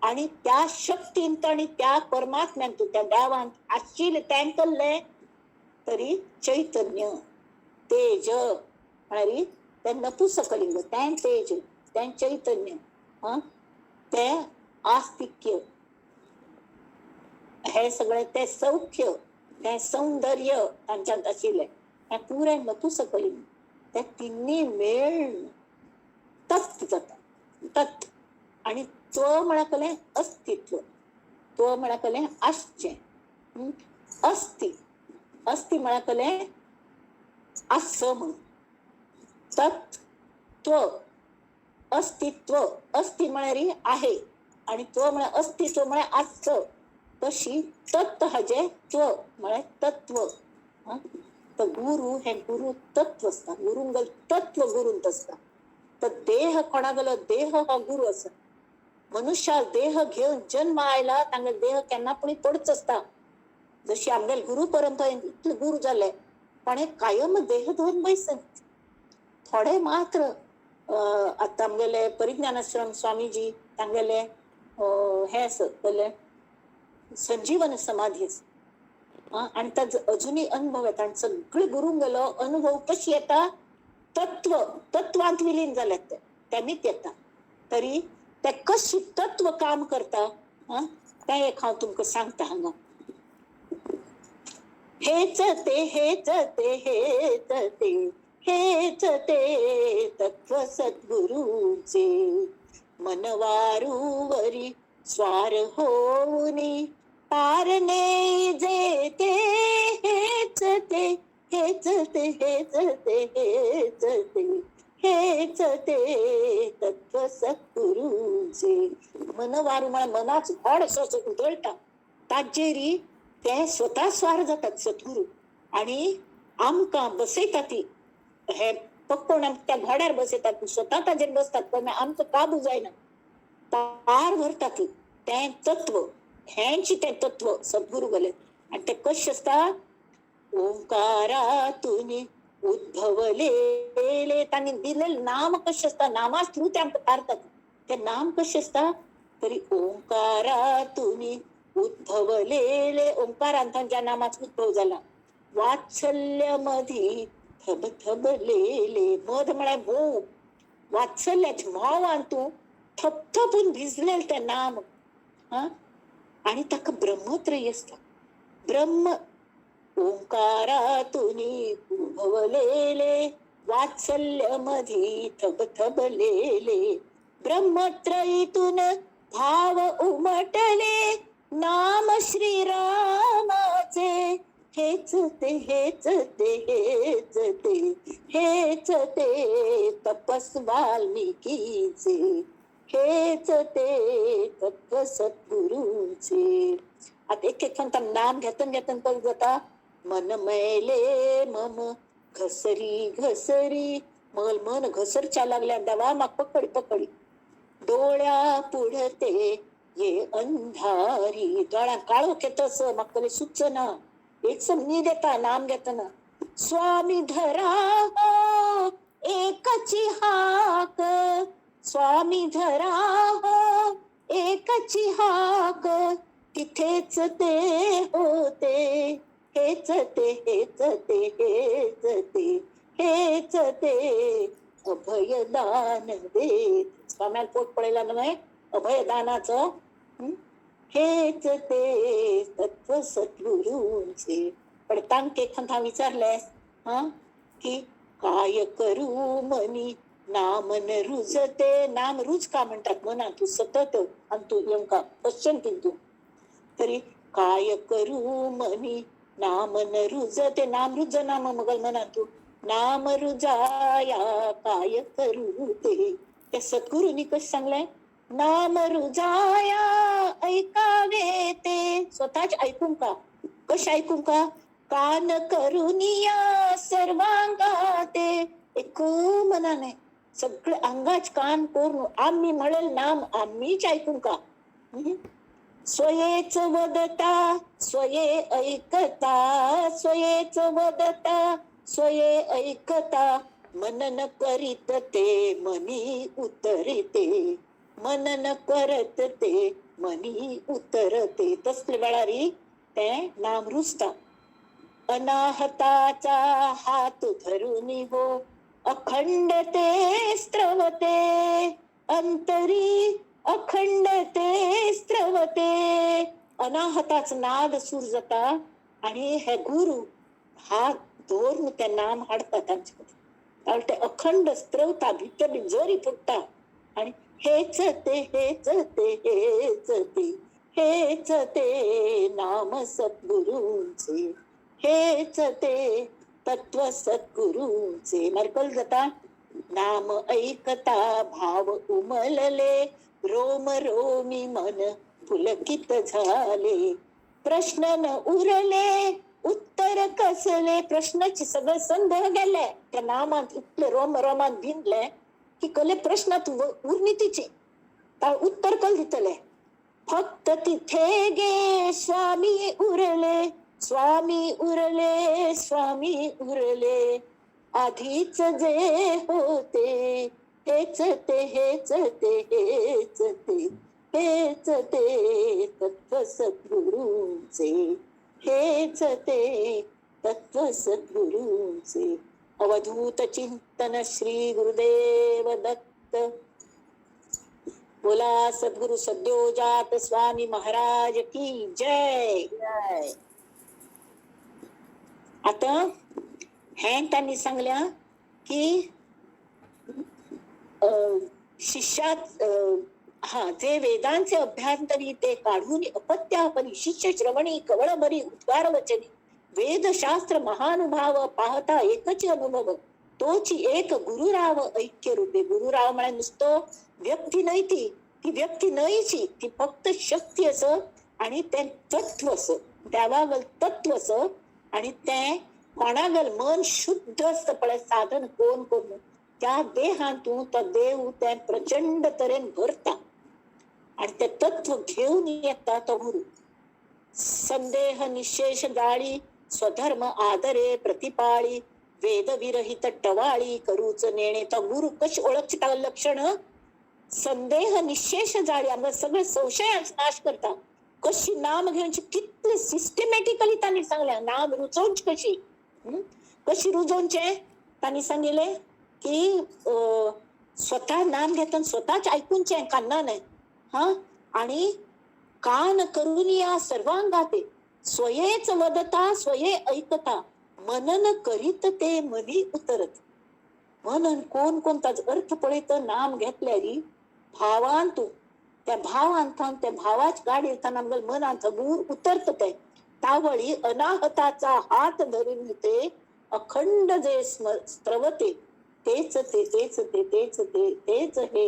आणि त्या शक्तींत आणि त्या परमात्म्यांत त्या देवांत आशिल्लें तें कल्लें तरी चैतन्य तेज म्हळ्यार तें नपुसकलिंग, तें तेज, तें चैतन्य, तें आस्तिक्य, हे सगळें तें सौख्य, तें सौंदर्य तांच्यांत आशिल्लें हें पुराय नपुसकलिंग. तें तिन्ही मेळून तत्व जाता, तत्व. आनी त्व म्हळ्यार कलें अस्तित्व, त्व म्हळ्यार कलें आसचें, अस्ति, अस्ति म्हळ्यार कलें आस म्हणून. तत्व अस्तित्व, अस्ति म्हळ्यार आहे आनी त्व म्हळ्यार अस्तित्व म्हळ्यार आसच. तशी तत्व हाजें त्व म्हळ्यार तत्व. तर गुरु हे गुरु तत्व आसता, गुरुंगल तत्व गुरूंत आसता. तर देह कोणागेलो देह हो गुरु आसा. मनुष्या देह घेवन जन्म आयला तांगेलो देह केन्ना पूण पडच आसता. जशी आमगेले गुरु परंपरेन इतले गुरु जाले पण हे कायम देह धरून बैसत. थोडे मात्र आतां आमगेले परिज्ञानाश्रम स्वामीजी तांगेले हे आसा कसलें संजीवन समाधी आसा आनी ताजो अजुनूय अनुभव येता. आनी सगळे गुरूंगेलो अनुभव कशी येता? तत्व, तत्वांत विलीन जाल्यात ते तेमीच येता. तरी ते कशी तत्व काम करता तें एक हांव तुमकां सांगता हांगा. हेच ते, हेच ते, हेच ते, हेच ते तत्व सद्गुरूचे. मनवारूवरी स्वार होऊनी पारणे जे ते, हेच ते, हेच ते, हेच ते, हेच ते, हेच ते तत्व सद्गुरूचे. मनवारू म्हळ्यार मनाच व्हड असो असो उदळटा ताजेरी ते स्वता स्वार जातात सद्गुरू आनी आमकां बसयता ती. हे पक्कोण आमकां त्या घोड्यार बसयतात, स्वता ताजेर बसतात पण आमचो काबू जायना, पार व्हरता ती. तें तत्व, हेंच तें तत्व सद्गुरू गेले. आनी तें कशें आसता? ओंकारातून उद्भवलेले. तांणी दिलेलें नाम कशें आसता? नामा थ्रू ते आमकां तारतात. ते नाम कशें आसता तरी ओंकारातून उद्भवलेले, ओंकारांतल्यान ज्या नामाचो उद्भव जाला, वात्सल्य मधी थबथबलेले, मध म्हळ्यार मोव, वात्सल्याच्या म्होंवान तूं थपथपून भिजलेलें तें नाम. हा, आनी ताका ब्रह्मत्रयी आसता. ब्रह्म ओंकारातून उद्भवलेले वात्सल्य मधी थबथबलेले, ब्रह्मत्रयीतून भाव उमटले नाम श्रीरामाचे, हेच ते हेच ते हेच ते हेच ते तपस वाल्मिकीचे, हेच ते तत्व सद्गुरूचे. आता एक एक नाम घेतन घेतन कल जाता. मन मैले मम घसरी घसरी, मल मन घसरच्या लागल्या, देवा म्हाका पकडी पकडी. डोळ्या पुढते ये अंधारी, दोळ्यांक काळोख येतस, म्हाका कसलें सुचना, एक सम न्हीद येता नाम घेतना. स्वामी धरा हो एकची हाक, स्वामी धरा हो एकची हाक, तिथेच ते होते, हेच ते हेच ते हेच ते हेच ते अभयदान देत. स्वाम्याला पोट पळयला न्हय अभयदानाचो. हेच ते तत्व सद्गुरूंचे. पण तांकां एक हांव विचारलें हा की काय करू मनी नाम न रुजते. नाम रुज का म्हणतात मना तू सतत आणि तू नेमका पश्चंती तू तरी काय करू मनी नाम न रुजते. नाम रुज नाम मगल मना तू नाम रुजाया काय करू ते. त्या सद्गुरूंनी कसं सांगलंय, नाम रुजाया ऐकावे ते. स्वतःच ऐकून का, कश ऐकून का, कान करुनिया सर्वांगाते. एक मनाने सगळे अंगाच कान करून आम्ही म्हणेल नाम आम्हीच ऐकून का. स्वयेच वदता स्वये ऐकता, स्वयेच वदता स्वये ऐकता, मनन करीत ते मनी उतरते, मनन करत ते मनी उतरते. तसले वेळारी ते नाम रुजता. अनाहताचा हात धरून हो अखंड ते स्त्रवते, अंतरी अखंड ते स्त्रवते. अनाहताच नाद सूर जाता आणि हे गुरु हात धरून ते नाम हाडता तांचे कडेन, ते अखंड स्त्रवता, भितर जरी फुट्टा. आणि हेच ते हेच ते हेच ते हेच ते नाम सद्गुरूंचे, हेच ते तत्व सद्गुरूंचे. मागीर जाता नाम ऐकता भाव उमलले, रोम रोमी मन पुलकित झाले, प्रश्न न उरले उत्तर कसले. प्रश्नाचे सगळे संदेह गेले त्या नामात, इतले रोम रोमात भिनले की कले प्रश्नात उरणी तिची उत्तर कल दितले. फक्त तिथे गे स्वामी उरले, स्वामी उरले, स्वामी उरले, आधीच जे होते हेच ते हेच ते हेच ते हेच ते तत्व सद्गुरूंचे, हेच ते तत्व सद्गुरूंचे. अवधूत चिंतन श्री गुरुदेव दत्त. बोला सद्गुरु सद्योजात स्वामी महाराज की जय. आता हे त्यांनी सांगल्या की शिष्यात हा जे वेदांचे अभ्यांतरी ते काढून अपत्यापरी शिष्य श्रवणी कवळबरी उद्गार वचनी वेदशास्त्र महानुभाव पाहता एकच अनुभव तोची एक गुरुराव ऐक्य रूपे. गुरुराव म्हळ्यार नुसतं व्यक्ती न्हय, ती ती व्यक्ती न्हयची, ती फक्त शक्ती असं आणि ते तत्व असं, देवागल तत्व असं. आणि ते कोणागल मन शुद्ध आसता पळय साधन कोण करून त्या देहान तूं तो देव ते प्रचंड तरेन भरता आणि ते तत्व घेऊन येता तो गुरु. संदेह निशेष गाळी स्वधर्म आदरे प्रतिपाळी वेदविरहित टवाळी करूच नेणे. तो गुरु कशी ओळखची ताका लक्षण, संदेह निशेष जाळी, आमकां सगळे संशय नाश करता. कशी नाम घेवची कितले सिस्टमॅटिकली तांणी सांगलें. नाम रुजोवची कशी, कशी रुजोवचें तांणी सांगिल्लें की स्वता नाम घेतना स्वताच आयकुचें कानान, हा, आणि कान करून या सर्वांगाते स्वयेच वदता स्वये ऐकता मनन करीत ते मनी उतरत. मनन कोण कोण ताजो अर्थ पळयत नाम घेतल्यारी भावान तूं त्या भावान थावन त्या भावाच गाडी येताना आमगेल्या मनांत हगूर उतरत ते तावळी अनाहताचा हात धरून ते अखंड जे स्त्रवते तेच ते तेच ते तेच ते तेच हे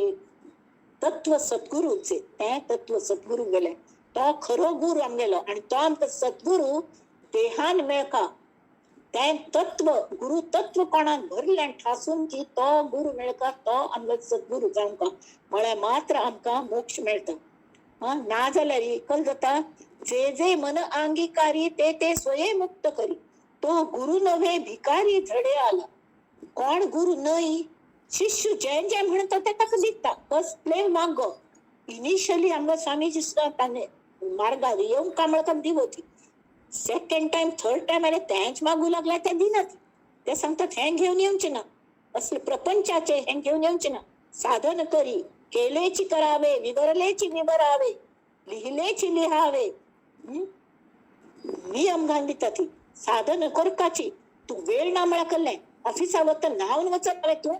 तत्व सद्गुरूचे. ते तत्व सद्गुरू गेले तो खरो गुरु आमगेलो आणि तो आमकां सद्गुरू देहान मेळका. तें तत्व गुरु तत्व कोणाक भरलें ठासून की तो गुरु मेळका, तो आमगेलो सद्गुरू जावंका म्हळ्यार मात्र आमकां मोक्ष मेळटा. हा, ना जाल्यार कल जाता जे जे मन अंगीकारी ते ते स्वयं मुक्त करी तो गुरु नव्हे भिकारी झडे आला. कोण गुरु न्हय, शिष्य जे जे म्हणटा ते ताका दिता. कसले मागो इनिशियली आमकां स्वामीजी सुद्दां ताणें मार्गार येवंक कामळकान दिवती. सेकंड टायम थर्ड टायम आनी तेंच मागू लागल्या ते दिनात. ते सांगतात हें घेवन येवचें ना, असले प्रपंचाचे हें घेवन येवचें ना. साधन करी केलेची करावे विवरलेची विवरावे लिहिलेची लिहावे, नियम घालून दिता ती साधन करपाची. तूं वेळ ना म्हळ्यार कसलें ऑफिसा वता न्हावन वचत हांवें, तूं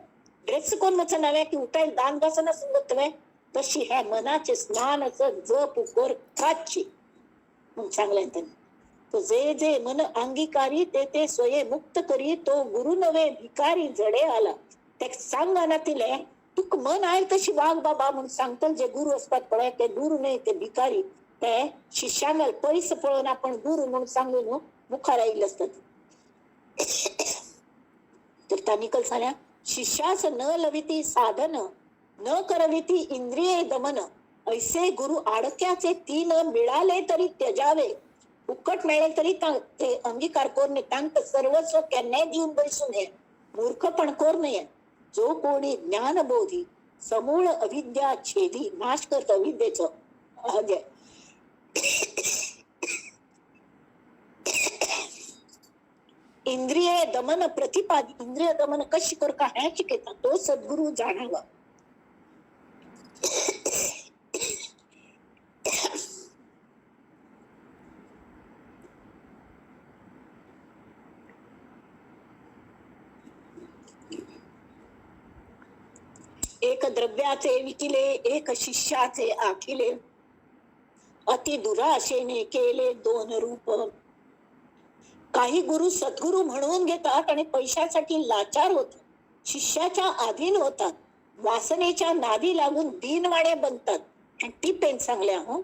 ड्रेस करून वचना हांवें की उठाय दांत घासनासून वतलें. तशी ह्या मनाचे स्नान जप करपाची म्हूण सांगलें ताणें. तो जे जे मन अंगीकारी ते ते स्वये मुक्त करी तो गुरु नव्हे भिकारी झडे आला. ते सांगना तिले तुका मन आयल तशी वाग बाबा म्हूण सांगतले जे गुरु आसतात पळय ते गुरु न्हय, ते भिकारी. ते शिष्यांक पयस पळोवन आपण गुरु म्हूण सांगून मुखार आयिल्ले आसतात. तर तांणी कल सांगल्या शिष्यास न लविती साधन न करविती इंद्रिये दमन ऐसे गुरु आडक्याचे तीन मिळाले तरी त्यजावे. फुकट मेळ्ळे तरी ते अंगीकार करू नये, तांकां सर्वस्व केन्नाय दिवन बसूं नये, मूर्खपण करू नये. जो कोणी ज्ञानबोधी समूळ अविद्या छेदी नाश करता अविद्येचो इंद्रिय दमन प्रतिपाद इंद्रिय दमन कशी करका हें शिकयता तो सद्गुरू जाणावा. एक द्रव्याचे विकिले एक शिष्याचे आखिले अति दुराशेने केले दोन रूप. काही गुरु सद्गुरू म्हणून घेतात आणि पैशासाठी लाचार होतात, शिष्याच्या अधीन होतात, वासनेच्या नादी लागून दीनवाणे बनतात. आणि ती पेन सांगल्या हो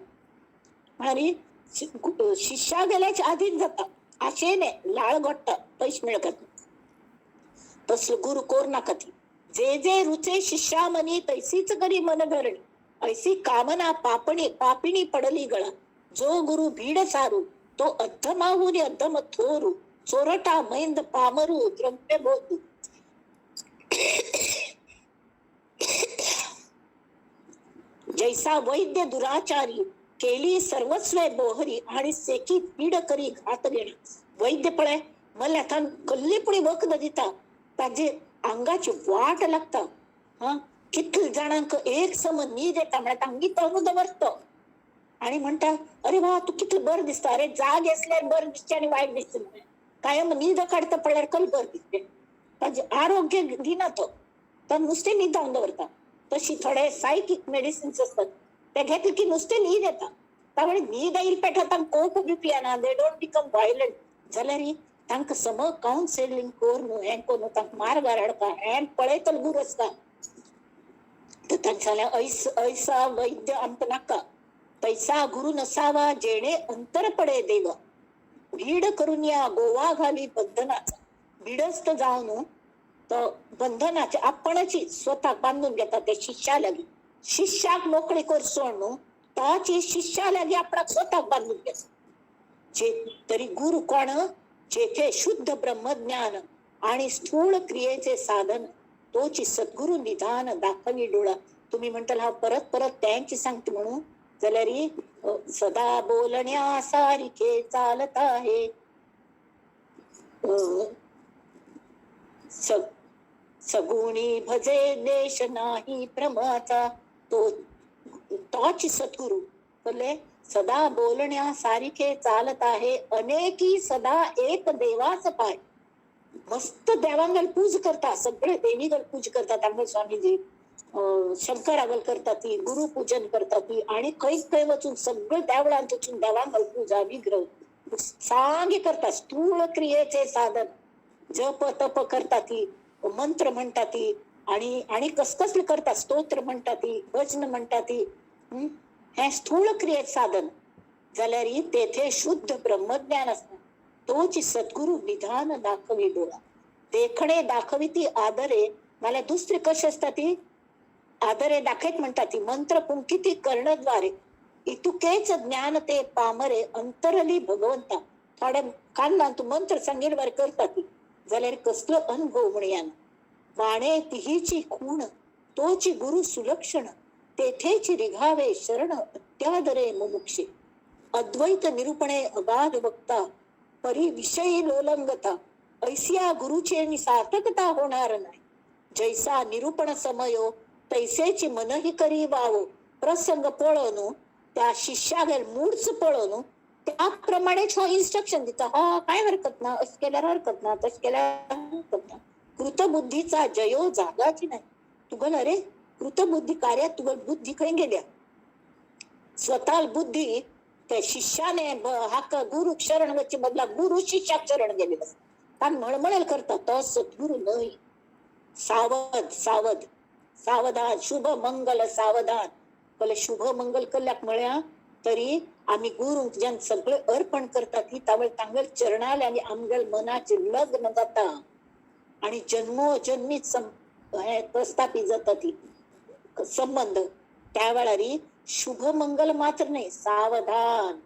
आणि शिष्या गेल्याच्या अधीन जाता, आशेने लाळ गोडटा पैसे मिळतात. तसलं गुरु कोर नाका. ती जे जे रुचे शिष्या मनी तैसीच करी मन धरणी ऐसी कामना पापणी पापिणी पडली गळा. जो गुरु भीड सारू तो अद्धमाहून अद्धम थोरू चोरटा मैंद पामरू द्रव्य बोधू. जैसा वैद्य दुराचारी केली सर्वस्वे बोहरी आणि सेकी पीड करी घात घेणं. वैद्य पळय मला आता कल्लीपुणी वखद दिता ताजे अंगाची वाट लागता. हा, कितले जाणांक एक सम न्हीद येता म्हळ्यार तांगी तोंड दवरतो आणि म्हणटा अरे वा तू कितलं बरं दिसता. अरे जाग आसल्यार बरं दिसचें आनी वायट दिसचें, कायम न्हीद काडटा पळल्यार कल बरं दिसचें. ताजें आरोग्य दिना तो, तो नुस्तें न्हीद जावन दवरता. तशी थोडे सायकीक मेडिसिन्स आसतात ते घेतले की नुस्तें न्हीद येता. तावळे न्हीद आयिल्ले पेठा तांकां कोप बी पियना, they don't become violent. जाल्यार तांकां सम कावन्सिलींग करून हें करून तांकां मार्गार हाडपा हें पळयतलो गुरू आसता. तर तांणी सांगलें ऐसा वैद्य आमकां नाका, तैसा गुरु नसावा जेणे अंतर पडे देव. भीड करून या गोवा घाली बंधनाचा. भिडस्त जावन तो बंधनाचे आपणची स्वतःक बांदून घेता ते शिष्या लागी. शिष्याक मोकळी कर सोड न्हू, तोच शिष्या लागी आपणाक स्वतःक बांदून घेता. जे तरी गुरु कोण जेथे शुद्ध ब्रह्मज्ञान आणि स्थूळ क्रियेचे साधन तोची सद्गुरु निधान दाखवी डोळा. तुमी म्हणटले हांव परत परत तेंच सांगता म्हणून, जाल्यार सदा बोलण्या सारखे चालत आहे. सगुणी भजे देश नाही भ्रमाचा, तो तोच सद्गुरू. कळले? सदा बोलण्या सारखे चालत आहे, अनेकी सदा एक देवाच पाय. मस्त देवांगल पूज करता, सगळे देवीगल पूज करतात आमगे स्वामीजी, शंकरागल करतात ती, गुरुपूजन करतात ती, आणि खंय खंय वचून सगळे देवळांत वचून देवांगल पूजा विग्रह सांगे करतात. स्थूळ क्रियेचे साधन जप तप करतात ती, मंत्र म्हणतात ती, आणि आणि कसकसले करतात, स्तोत्र म्हणतात ती, भजन म्हणतात ती. हे स्थूळ क्रियेचे साधन जाल्यार तेथे शुद्ध ब्रह्मज्ञान असता. तोच सद्गुरु विधान दाखवी डोळा, देखणे दाखवी ती आदरे. नाल्यार दुसरे कशे आसता ती आदरे दाखयत म्हणटा ती, मंत्र पुंकिती कर्णद्वारे इतुकेच ज्ञान ते पामरे अंतरली भगवंता. थोडे कानान तूं मंत्र सांगील बरें करता ती, जाल्यार कसलो अनुभव म्हणया. वाणे तिहीची खूण तोची गुरु सुलक्षण, तेथेची रिघावे शरण अत्यादरे मुमुक्षे. अद्वैत निरूपणे अगाध वक्ता, परी विषयी लोलंगता, ऐसिया गुरुचे आणि सार्थकता होणार नाही. जैसा निरूपण समयो तैसेची मनही करी वावो, प्रसंग पळोवन त्या शिष्यागेर मूडच पळोवन त्याप्रमाणेच हो इन्स्ट्रक्शन दिता. हा काय हरकत ना, अशें केल्यार हरकत ना, तशें केल्यार हरकत ना. कृतबुद्धीचा जयो जागाची नाही. तुगल अरे कृतबुद्धी कार्यात तुगल बुद्धी खंय गेल्या? स्वतः बुद्धी त्या शिष्याने हाका गुरु शरण वच्चे बदला गुरु शिष्याक शरण गेलेलो आसा. कारण मळमळेल करता तो सद्गुरू न्हय. सावध सावध सावधान, शुभ मंगल सावधान. कले शुभ मंगल कल्याक म्हळ्या तरी आमी गुरूंक जेन्ना सगळें अर्पण करतात ती तावळ तांगेल चरणाले आनी आमगेल मनाचें लग्न जाता आनी जन्मोजन्मी हे प्रस्थापीत जाता ती संबंध. त्या वेळार शुभ मंगल मात्र न्हय, सावधान.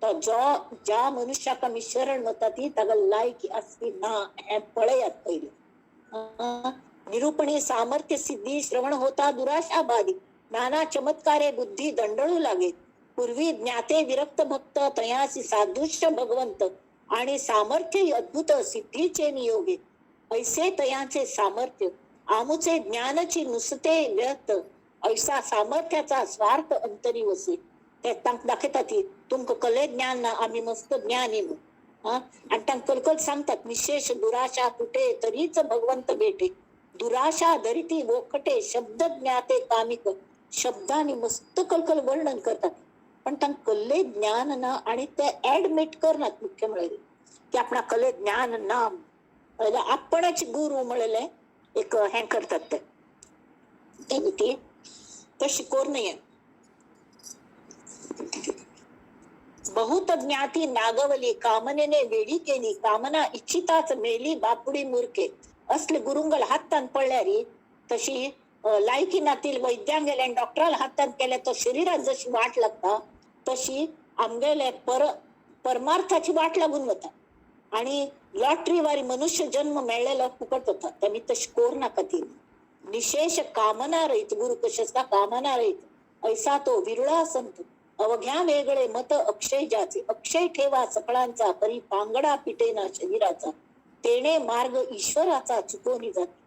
तो जो ज्या मनुष्याक आमी शरण वता ती ताका लायकी आसली ना हें पळयात पयलीं. निरूपणी सामर्थ्य सिद्धी श्रवण होता दुराशा बाधी, नाना चमत्कारे बुद्धी दंडळू लागे. पूर्वी ज्ञाते विरक्त भक्त तयासी सादृश्य भगवंत, आणि सामर्थ्य अद्भुत सिद्धीचे नियोगे. ऐसे तयाचे सामर्थ्य आमुचे ज्ञानाची नुसते व्यर्थ, ऐसा सामर्थ्याचा स्वार्थ अंतरी वसे. ते तांकां दाखयता ती तुमकां कले ज्ञान ना, आमी मस्त ज्ञानी म्हूण. आनी तांकां कलकल सांगतात, निशेष दुराशा तुटे तरीच भगवंत भेटे. दुराशा धरिती वोखटे शब्द ज्ञाते कामिक. शब्दांनी मस्त कलकल वर्णन करतात, पण तांकां कल्ले ज्ञान ना आणि ते ऍडमिट करनात. मुख्य म्हळ्यार की आपणा कले ज्ञान ना, आपणच गुरु म्हणलें एक हें करतात ते. ती तशी करूं नये. बहुत ज्ञाती नागवली, कामनेने वेडी केली, कामना इच्छिताच मेली बापुडी मूर्खे. असले गुरुंगल हातान पडल्यार तशी लायकी नातील वैद्यांगेले आनी डॉक्टराल हातान केल्या तो शरीरात जशी वाट लागता तशी आमगेले परमार्थाची वाट लागून वता आणि लॉटरी वारी मनुष्य जन्म मेळ्ळेलो फुकट वता. तेमी तशी करूं नाका ती. निशेष कामना रहित गुरु कशे आसता कामना रहित, ऐसा तो विरळा संत. अवघ्या वेगळे मत अक्षय ज्याचे, अक्षय ठेवा सकळांचा, परी पांगडा पिटेना शरीराचा. तेणे मार्ग ईश्वराचा चुकोनी जाते.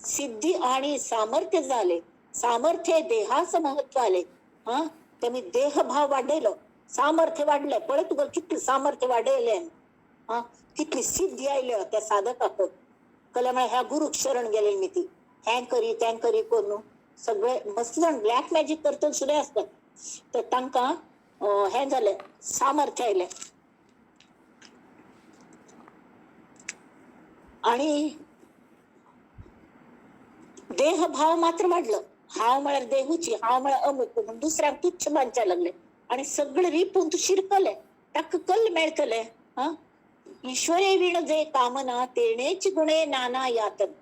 सिद्धी आणि सामर्थ्य झाले, सामर्थ्य देहास महत्व आले. हा तेमी देहभाव वाडयलो, सामर्थ्य वाडलें. पळय तुका कितलें सामर्थ्य वाडयलें, हा कितली सिद्धी आयल्या त्या साधकाक. कल्या म्हळ्यार ह्या गुरूक शरण गेलेली मी ती हें करी तें करी करून सगळे मस्त जाण ब्लॅक मॅजीक करतना सुद्दां आसतात. तर तांकां हें जालें, सामर्थ्य आयलें. आणि देहभाव मात्र वाडलो. हांव म्हळ्यार देहूची, हांव म्हळ्यार अमुक म्हूण दुसऱ्यांक तुच्छ मानच्या लागले आणि सगळे रिपून तूं शिरकले, ताका कल्ल मेळटलें. हा ईश्वरे विण जे कामना, तेणेच गुणे नाना यातन.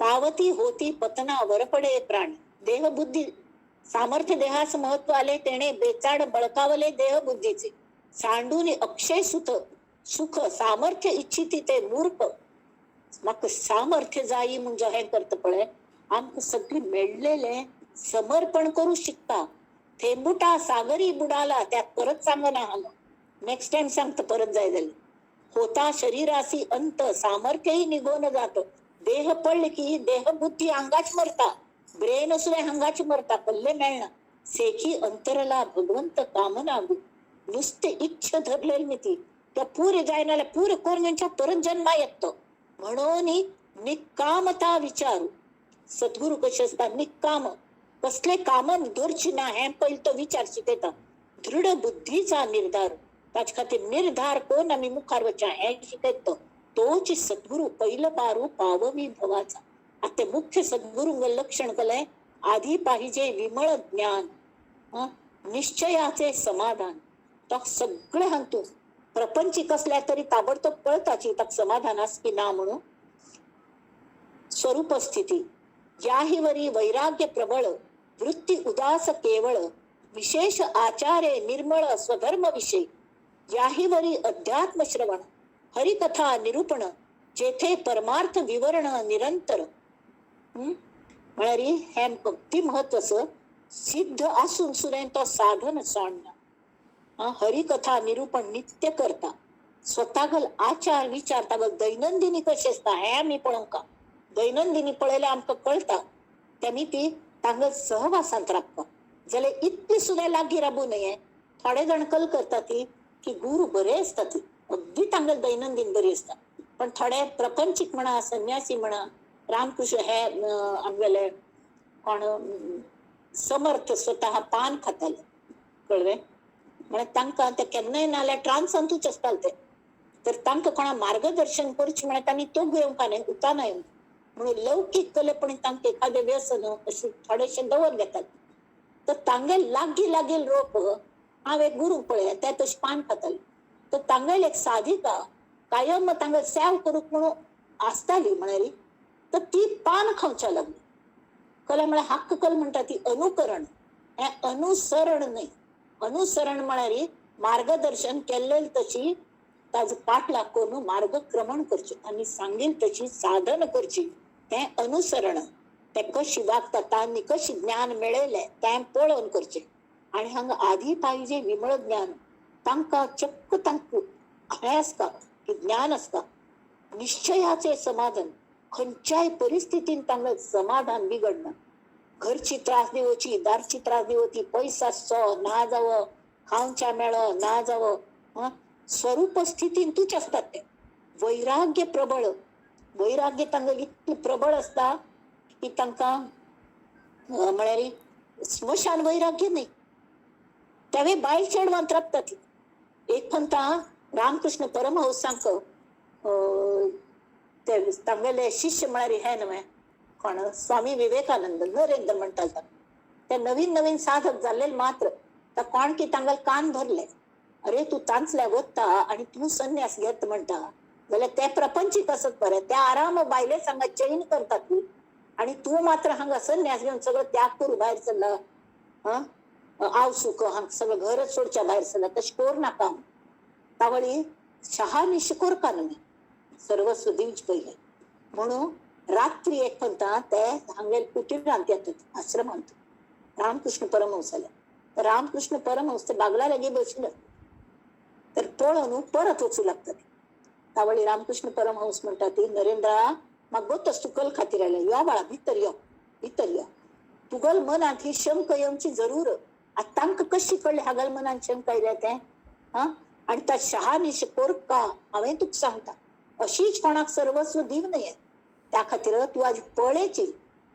पावती होती पतना वरपडे प्राणी. देहबुद्धी सामर्थ्य देहास महत्व आले, तेणे बेचाड बळकावले देहबुद्धीचे. सांडून अक्षय सुत सुख सामर्थ्य इच्छिती ते मूर्ख. म्हाका सामर्थ्य जायी म्हूण जो हें करता पळय, आमकां सगळें मेळ्ळेलें समर्पण करू शिकता. थेंबुटा सागरी बुडाला, त्यात परत सांगना हांव, नेक्स्ट टाइम सांगता परत जाय जाल्यार. होता शरीरासी अंत, सामर्थ्यही निघून जात. देह पडले की देहबुद्धी हांगाच मरता, ब्रेन सुद्दां हांगाच मरता, कल्ले मेळना. सेखी अंतरला भगवंत कामना, नुसते इच्छा धरलेली मी ती त्या पुरे जायना पुरे करून परत जन्मा येतो. म्हणून निकामता विचारू. सद्गुरू कसे असतात? निकाम, कसले काम धरची ना हे पहिले तो विचार शिकयता. दृढ बुद्धीचा निर्धार, ताचे खातीर निर्धार कोण आमी मुखार वचच्या हें शिकयता तोच सद्गुरू. पहिलं पारू पाववी भवाचा. आता ते मुख्य सद्गुरूंग लक्षण कलय, आधी पाहिजे विमळ ज्ञान, निश्चयाचे समाधान. तो सगळे हांतू प्रपंचिक असल्या तरी ताबडतोब कळताची ताका समाधान आस की ना म्हणून. स्वरूप स्थिती याहीवरी वैराग्य प्रबळ, वृत्ती उदास केवळ, विशेष आचारे निर्मळ स्वधर्म विषयी. याहीवरी अध्यात्म श्रवण, हरिकथा निरूपण, जेथे परमार्थ विवरण निरंतर. म्हळ्यार हें अगदी महत्वाचं. सिद्ध आसून सुद्दां तो साधन सोडना. हरिकथा निरूपण नित्य करता. स्वतागल आचार विचार तागल दैनंदिनी कशें आसता हें आमी पळोवंका. दैनंदिनी पळयल्यार आमकां कळटा तेमी ती तांगल सहवासांत राबता जाल्यार इतली सुद्दां लागीं राबूं नये. थोडे जाण कल करता ती की गुरु बरे आसता ती अगदी तांगल दैनंदिन बरी आसता, पण थोडे प्रपंचीक म्हणा, संन्यासी म्हणा, रामकृष्ण हे आमगेले कोण समर्थ स्वतः पान खाताले, कळ्ळें? म्हळ्यार तांकां ते केन्नाय नाल्यार ट्रान्सांतूच आसताले ते. तर तांकां कोणा मार्गदर्शन करचें म्हळ्यार तांणी तो घेवंक न्हय, उताना येवंक म्हणून लौकीक कलेपणी तांकां एखादें व्यसन अशें थोडेशें दवर घेतात. तर तांगेल लागीं लागीं रोप हांव एक गुरूंक पळयलें, ते तशें पान खाताले. तर तांगेल एक साधिका कायम तांगेल सेव करूंक म्हणून आसताली म्हळ्यार, तर ती पान खावच्या लागली. कला म्हळ्यार हक्क कल म्हणटा ती अनुकरण, हें अनुसरण न्हय. अनुसरण म्हळ्यार मार्गदर्शन केल्लें तशी ताजो पाठलाग करून मार्गक्रमण करचें आनी सांगील तशी साधन करची, तें अनुसरण. तें कशी वागता, तांणी कशी ज्ञान मेळयलें तें पळोवन करचें. आनी हांगा आदी पाहिजे विमळ ज्ञान, तांकां चक्क तांकां हें आसता की ज्ञान आसता. निश्चयाचें समाधान, खंयच्याय परिस्थितीन तांकां समाधान बिगडना. घरची त्रास दिवची, दारची त्रास दिवची, पयस आसचो ना जावो, खावच्या मेळो ना जावो, स्वरूप स्थितींतूच आसतात ते. वैराग्य प्रबळ, वैराग्य तांकां इतलें प्रबळ आसता की तांकां म्हळ्यार स्मशान वैराग्य न्हय, तेवे बायल चेडवांत राबतात. एक पंता रामकृष्ण परमहंसांक ते तांगेले शिष्य म्हळ्यार हे न्हय कोण, स्वामी विवेकानंद नरेंद्र म्हणटात ते नवीन नवीन साधक जाल्ले मात्र तर कोण की तांगेले कान भरले, अरे तूं तांचल्या वता आनी तूं संन्यास घेत म्हणटा जाल्यार ते प्रपंचीक आसत बरें, ते आराम बायले सांगा चैन करतात ती, आनी तूं मात्र हांगा संन्यास घेवन सगळो त्याग करूं भायर सरला, हांव सुख हांगा सगळं घरच सोडच्या भायर सरला, तशें कर नाका. तावळी शहानिश करका न्हय, सर्वस्व दिवचें पयलें. म्हणून रात्री एक पंता ते हांगेले कुटीरांत येतात आश्रमांत रामकृष्ण परमहंसाले. रामकृष्ण परमहंस ते बागला लागीं बशिल्ले तर पळोवन परत वचूं लागतात. तावळी रामकृष्ण परमहंस म्हणटा ती, नरेंद्रा म्हाका गोतस तूं कल खातीर आयले, यो बाळा भितर यो, भितर यो, तुगल मनांत ही शंक येवची जरूर. आतां तांकां कशी कळ्ळी हागल मनांत शंक आयल्या तें, हा? आनी त्या शहानिश कोरका हांवें तुका सांगता, अशीच कोणाक सर्वस्व दिव नये. त्या खातीर तूं आज पळयची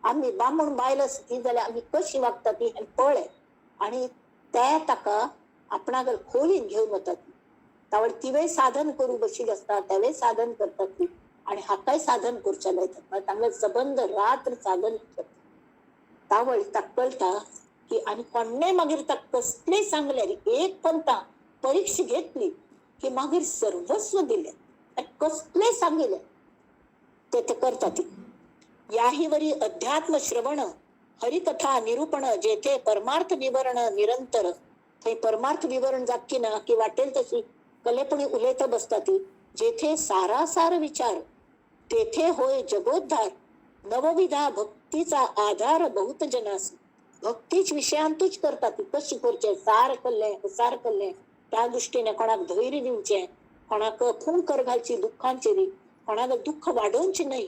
आमी बामण बायल आसा ती जाल्यार आमी कशी वागता ती पळय. आनी ते ताका आपणागेर खोलीन घेवन वतात. तावळ तिवें साधन करूं बशिल्ली आसता, तेवें साधन करतात ती, आनी हाकाय साधन करचें लायतात. म्हळ्यार तांगेले सबंद रात्र साधन करतात. तावळ ताका कळटा की आनी कोणें मागीर ताका कसलें सांगल्यार एक पंता परीक्षा घेतली की मागीर सर्वस्व दिलें, कसलें सांगिल्लें ते ते करतात. याहीवरी अध्यात्म श्रवण, हरिकथा निरूपण, जेथे परमार्थ विवरण निरंतर. थंय परमार्थ विवरण जातकी ना की वाटेल तशी कलेपणी उलयता बसता ती. जेथे सारासार विचार, तेथे होय जगोद्धार, नवविधा भक्तीचा आधार बहुत जनास. भक्तीच विशयांतूच करता ती. कशी करचें, सार कल्लें सार कल्लें त्या दृश्टीने कोणाक धैर्य दिवचें, कोणाक फुंकर घालची दुःखांचेर, कोणाक दुःख वाडोवचें न्हय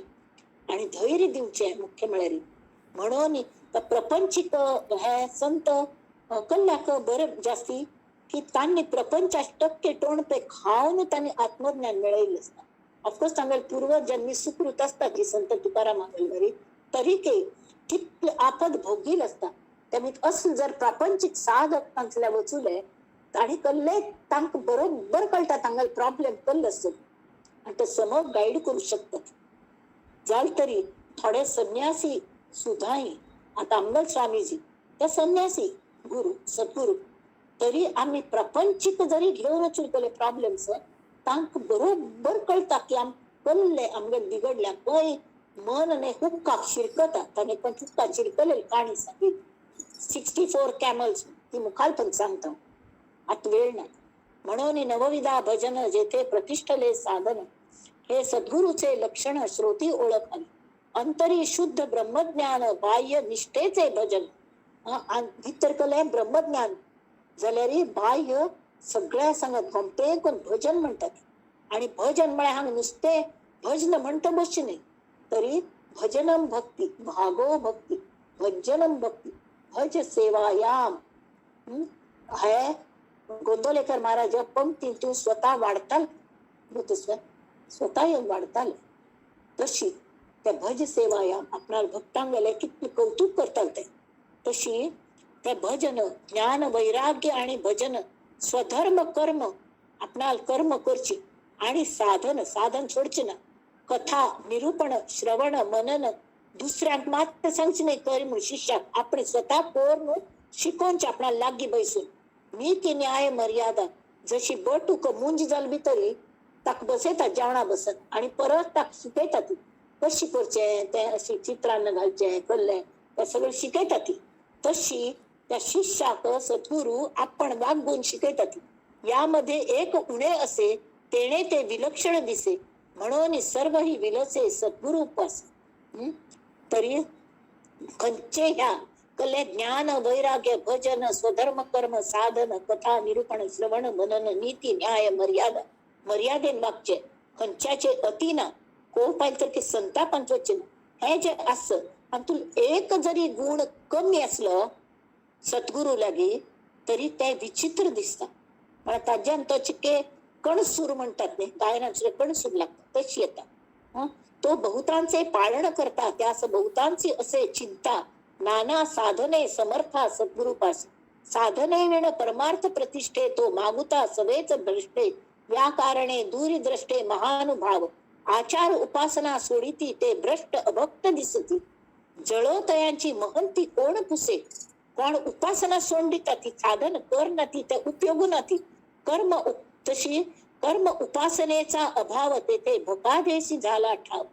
आणि धैर्य दिवचें मुख्य म्हळ्यार. म्हणून प्रपंचिक हे संत कल्ल्याक बरें जास्ती की तांणी प्रपंचा टक्के टोणपे खावन तांणी आत्मज्ञान मेळयल्लें आसता. ऑफकोर्स तांगेले पूर्वजन्मी सुकृत आसता की संत तुकाराम बरी तरी कितले आपद भोगील आसता. त्यामुळे असं जर प्रापंचिक साधक तांतल्या वचुले ताणी कल्ले तांकां बरोबर कळटा तांगेले प्रॉब्लेम कल्ले आसता आनी ते समोर गायड करू शकतात. जाल तरी थोडे संन्यासी सुद्धाय आता अंबल स्वामीजी ते संन्यासी गुरु सद्गुरु तरी आमी प्रपंचिक जरी घेवन वचून प्रॉब्लेम्स तांकां बरोबर कळटा की आम कल्ले आमगे बिगडल्या खंय मन न्ही हुक्काक शिरकता. ताणें पण हुक्का शिरकलेली काणी सांगी 64 कॅमल्स ती मुखार पण सांगता, आतां वेळ ना. म्हणून नवविधा भजन जेथे प्रतिष्ठले साधन हे सद्गुरूचे लक्षण श्रोती ओळख आली. अंतरी शुद्ध ब्रह्मज्ञान बाह्य निष्ठेचे भजन. भितर कले ब्रह्मज्ञान जाल्यार बाह्य सगळ्या सांगत गोमतें कोण भजन म्हणतात. आणि भजन म्हळ्यार हांगा नुस्तें भजन म्हणटा बसचें न्ही, तरी भजनम भक्ती भागो भक्ती भजनम भक्ती भज सेवायाम. हे गोंदवलेकर महाराज पंक्ती तूं स्वता वाडताल, स्वता येवन वाडताले तशी त्या भज सेवायाम आपणाल भक्तांक गेले कितलें कौतुक करताले ते. तशी ते भजन ज्ञान वैराग्य आणि भजन स्वधर्म कर्म आपणाल कर्म करची आणि साधन साधन सोडचे ना. कथा निरूपण श्रवण मनन दुसऱ्यांक मात्र सांगचे न्ही कर म्हणून शिष्याक, आपण स्वतः कर म्हणून शिकोवचे आपणाक लागीं बसून. नीती न्याय मर्यादा जशी बटूक मुंज जाली तरी ताका बसयतात जेवणा बसत आणि परत ताका शिकयता ती कशी करचें तें, अशी चित्रान घालचें कल्लें तें सगळें शिकयता ती. तशी त्या शिष्याक सद्गुरू आपण वागून शिकयता ती. यामध्ये एक उणे असे तेणे ते विलक्षण दिसे म्हणून सर्व ही विलसे सद्गुरू उपास. तरी खंयचे ह्या कले ज्ञान वैराग्य भजन स्वधर्म कर्म साधन कथा निरूपण श्रवण मनन नीती न्याय मर्यादा मर्यादेन वागचे खंयच्याचे अति ना कोप आयले तर की संतापांत वचचे ना. हे जे आस हातूंत एक जरी गुण कमी आसलो सद्गुरू लागी तरी ते विचित्र दिसता. म्हळ्यार ताज्यान तो चिके कणसूर म्हणतात न्ही, गायनाचेर कणसूर लागता तशी येता. तो बहुतांचे पालन करता त्यास बहुतांची असे चिंता नाना साधने समर्था सद्गुरूपास. साधने विण परमार्थ प्रतिष्ठे तो मागुता सवेच भ्रष्टे या कारणे दूरी द्रष्टे महानुभाव. आचार उपासना सोडिती ते भ्रष्ट अभक्त दिसती. जळोतयांची महंती कोण पुसे. कोण उपासना सोडिता ती साधन कर ना ती ते उपयोगू ना ती कर्म तशी कर्म उपासनेचा अभाव तेथे भकादेशी झाला ठाव.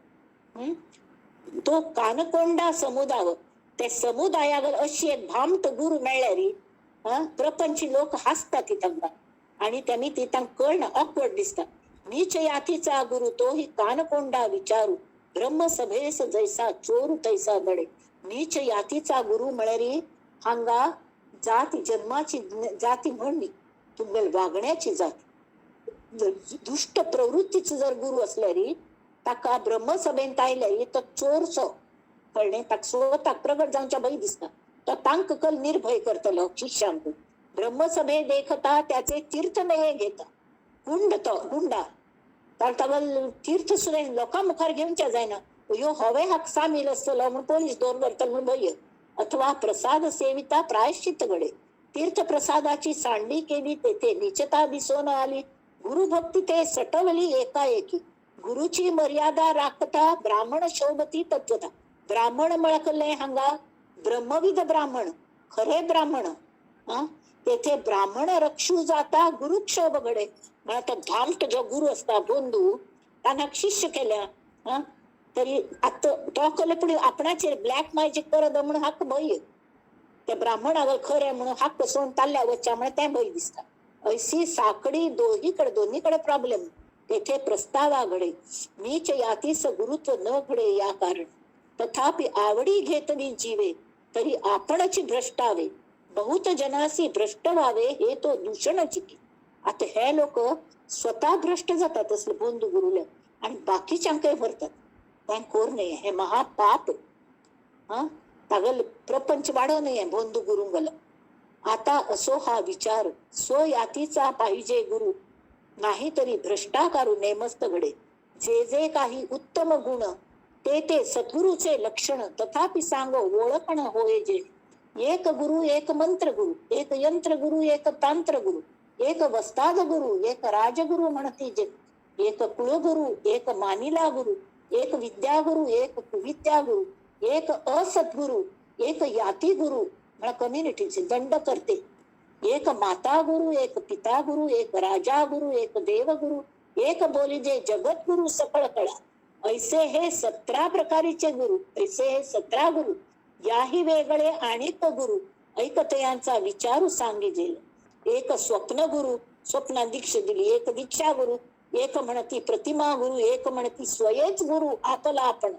तो कानकोंडा समुदाव ते समुदायावर अशी एक भामट गुरु मेळ्ळ्यार प्रपंची लोक हासतात ती तांकां आणि त्यांनी ती तांकां कळना, ऑकवर्ड दिसता. नीच यातीचा गुरु तो ही कानकोंडा विचारू ब्रह्मसभेस जैसा चोरू तैसा बडे. नीच यातीचा गुरु म्हळ्यार हांगा जाती जन्माची जाती म्हणली तुमगेल वागण्याची जात. दुष्ट प्रवृत्तीचो जर गुरु असल्यार ताका ब्रह्मसभेंत आयल्यार तो चोरसो कळ्ळें, ताका स्वताक प्रगट जावच्या भंय दिसता. तो तांक कल निर्भय करतलो शिष्यांक. ब्रह्मसभे देखता त्याचे तीर्थ नये घेता. गुंड तो गुंडा ताका तीर्थ सुद्दां लोकां मुखार घेवच्या जायना. ह्यो हवे हाक सामील आसतलो म्हूण पोलीस दवर व्हरतलो म्हूण भंय. अथवा प्रसाद सेविता प्रायश्चित घडे. तीर्थ प्रसादाची सांडणी केली तेथे नीचता दिसून आली. गुरुभक्ती ते सटवली एकाएकी. गुरुची मर्यादा राखता ब्राह्मण शोभती तत्वता. ब्राह्मण म्हळ्यार हांगा ब्रह्मविद ब्राह्मण खरे ब्राह्मण तेथे ब्राह्मण रक्षू जाता गुरु क्षोभ घडे. म्हळ्यार तो धामट जो गुरु आसता बंधू ताणें शिष्य केल्या तरी आतां तो कले पूण आपणाचेर ब्लॅक मॅजीक करत म्हणून हाका भंय. ते ब्राह्मणाक खरें म्हणून हाक सोडून ताल्ल्या वचच्या म्हळ्यार तें भंय दिसता. ऐसी साकडी दोन्हीकडे दोन्हीकडे प्रॉब्लेम. तेथे प्रस्तावा घडे नीच यातीस गुरुत्व न घडे या कारण. तथापि आवडी घेतली जीवे तरी आपणच भ्रष्टावे, बहुत जनासी भ्रष्ट व्हावे हे तो दूषणच की. आता हे लोक स्वतः भ्रष्ट जातात असले बोंदू गुरुले आणि बाकीच्यांकय व्हरतात. तें कोर न्हय, हें महापाप. हा तागेले प्रपंच वाडोव न्हय बोंदू गुरूंगेलो. आता असो हा विचार स्वयातीचा पाहिजे गुरु, नाही तरी भ्रष्टाकारू नेमस्त घडे. जे जे काही उत्तम गुण ते ते सद्गुरूचे लक्षण, तथापि सांगो ओळखण होय जे. एक गुरु एक मंत्र गुरु, एक यंत्र गुरु एक तांत्र गुरु, एक वस्ताद गुरु एक राजगुरु म्हणती जे, एक कुळगुरु एक मानिला गुरु, एक विद्यागुरु एक कुविद्या गुरु, एक असद्गुरु एक याती गुरु म्हळ्यार कम्युनिटीचे दंड करते, एक माता गुरु एक पिता गुरु, एक राजा गुरु एक देवगुरु, एक बोलिजे जगद्गुरु सकळ कळा. ऐसे हे 17 प्रकारीचे गुरु, ऐसे हे 17 गुरु, याही वेगळे आणिक गुरु ऐकतयांचा विचारू सांगिजेल. एक स्वप्न गुरु, स्वप्ना दीक्षा दिली, एक दीक्षा गुरु, एक म्हणती प्रतिमा गुरु, एक म्हणती स्वयंच गुरु आपला आपण,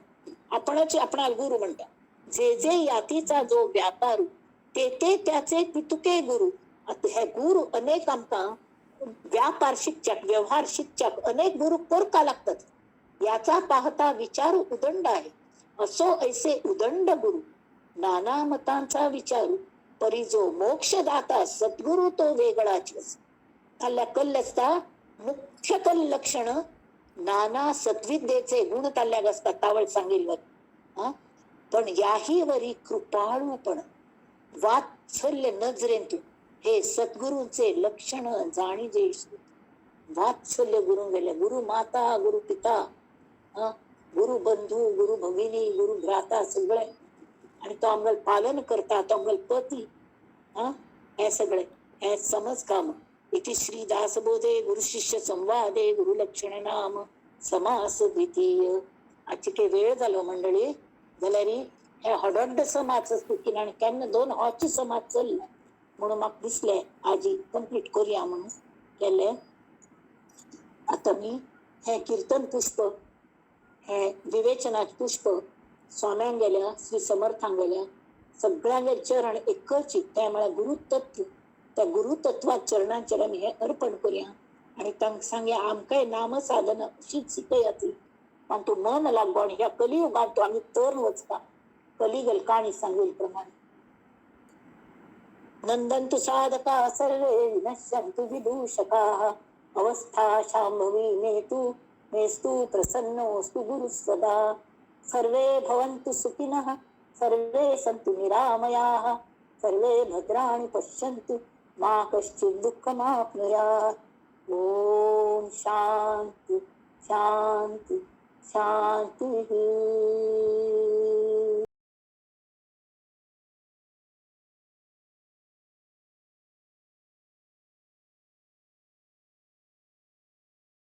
आपणच आपणाला गुरु म्हणता. जे जे यातीचा जो व्यापारू ते ते त्याचे तितुके गुरु. आता हे गुरु अनेक आमकां व्यापार शिकच्याक व्यवहार शिकच्याक अनेक गुरु करका लागतात. याचा पाहता विचारू उदंड आहे, असो ऐसे उदंड गुरु नाना मतांचा विचारू, परी जो मोक्षदाता सद्गुरु तो वेगळाच. ताल्ल्या कल्ल आसता मुख्य कल लक्षण नाना सद्विद्येचे गुण ताल्ल्याक आसता तावळ सांगिल्ले. पण याही वरी कृपाळूपण वात्सल्य नजरेन तू हे सद्गुरूंचे लक्षण जाणीजे. वात्सल्य गुरु गेले, गुरु माता गुरु पिता, गुरु बंधू गुरु भगिनी गुरु भ्राता सगळे, आणि तो आमगेल पालन करता, तो आमगेल पती, हे सगळे हे समज काम. इति श्री दासबोधे गुरु शिष्य संवादे गुरु लक्षण नाम समास द्वितीय. आजची काही वेळ जालो मंडळी, जाल्यार हे हडड्ड समाज चुकीन आनी केन्ना दोन होच समाज चल्ला म्हणून म्हाका दिसलें आजी कंप्लीट करुया म्हणून केलें. आतां मी हें किर्तन पुष्प, हें विवेचनाचें पुष्प स्वाम्यांगेल्या श्री समर्थांगेल्या सगळ्यांगेले चरण एकच, तें म्हळ्यार गुरुतत्व. त्या गुरुतत्वात चरणांचेर आमी हें अर्पण करुया आनी तांकां सांगया आमकांय नाम साधना अशीच शिकयात, आनी तूं मन लागो आनी ह्या कलियुगांत तूं आमी तर वचपा कलिगल काणी सांगील प्रमाणे. नंदन्तु साधका सर्वे विनश्यन्तु विदूषकाः, अवस्था शाम्भवी मेतु मेस्तु प्रसन्नोऽस्तु गुरुः सदा. सर्वे भवन्तु सुखिनः सर्वे सन्तु निरामयाः, सर्वे भद्राणि पश्यन्तु मा कश्चित् दुःखमाप्नुयात्. ॐ शान्ति शान्ति शान्तिः.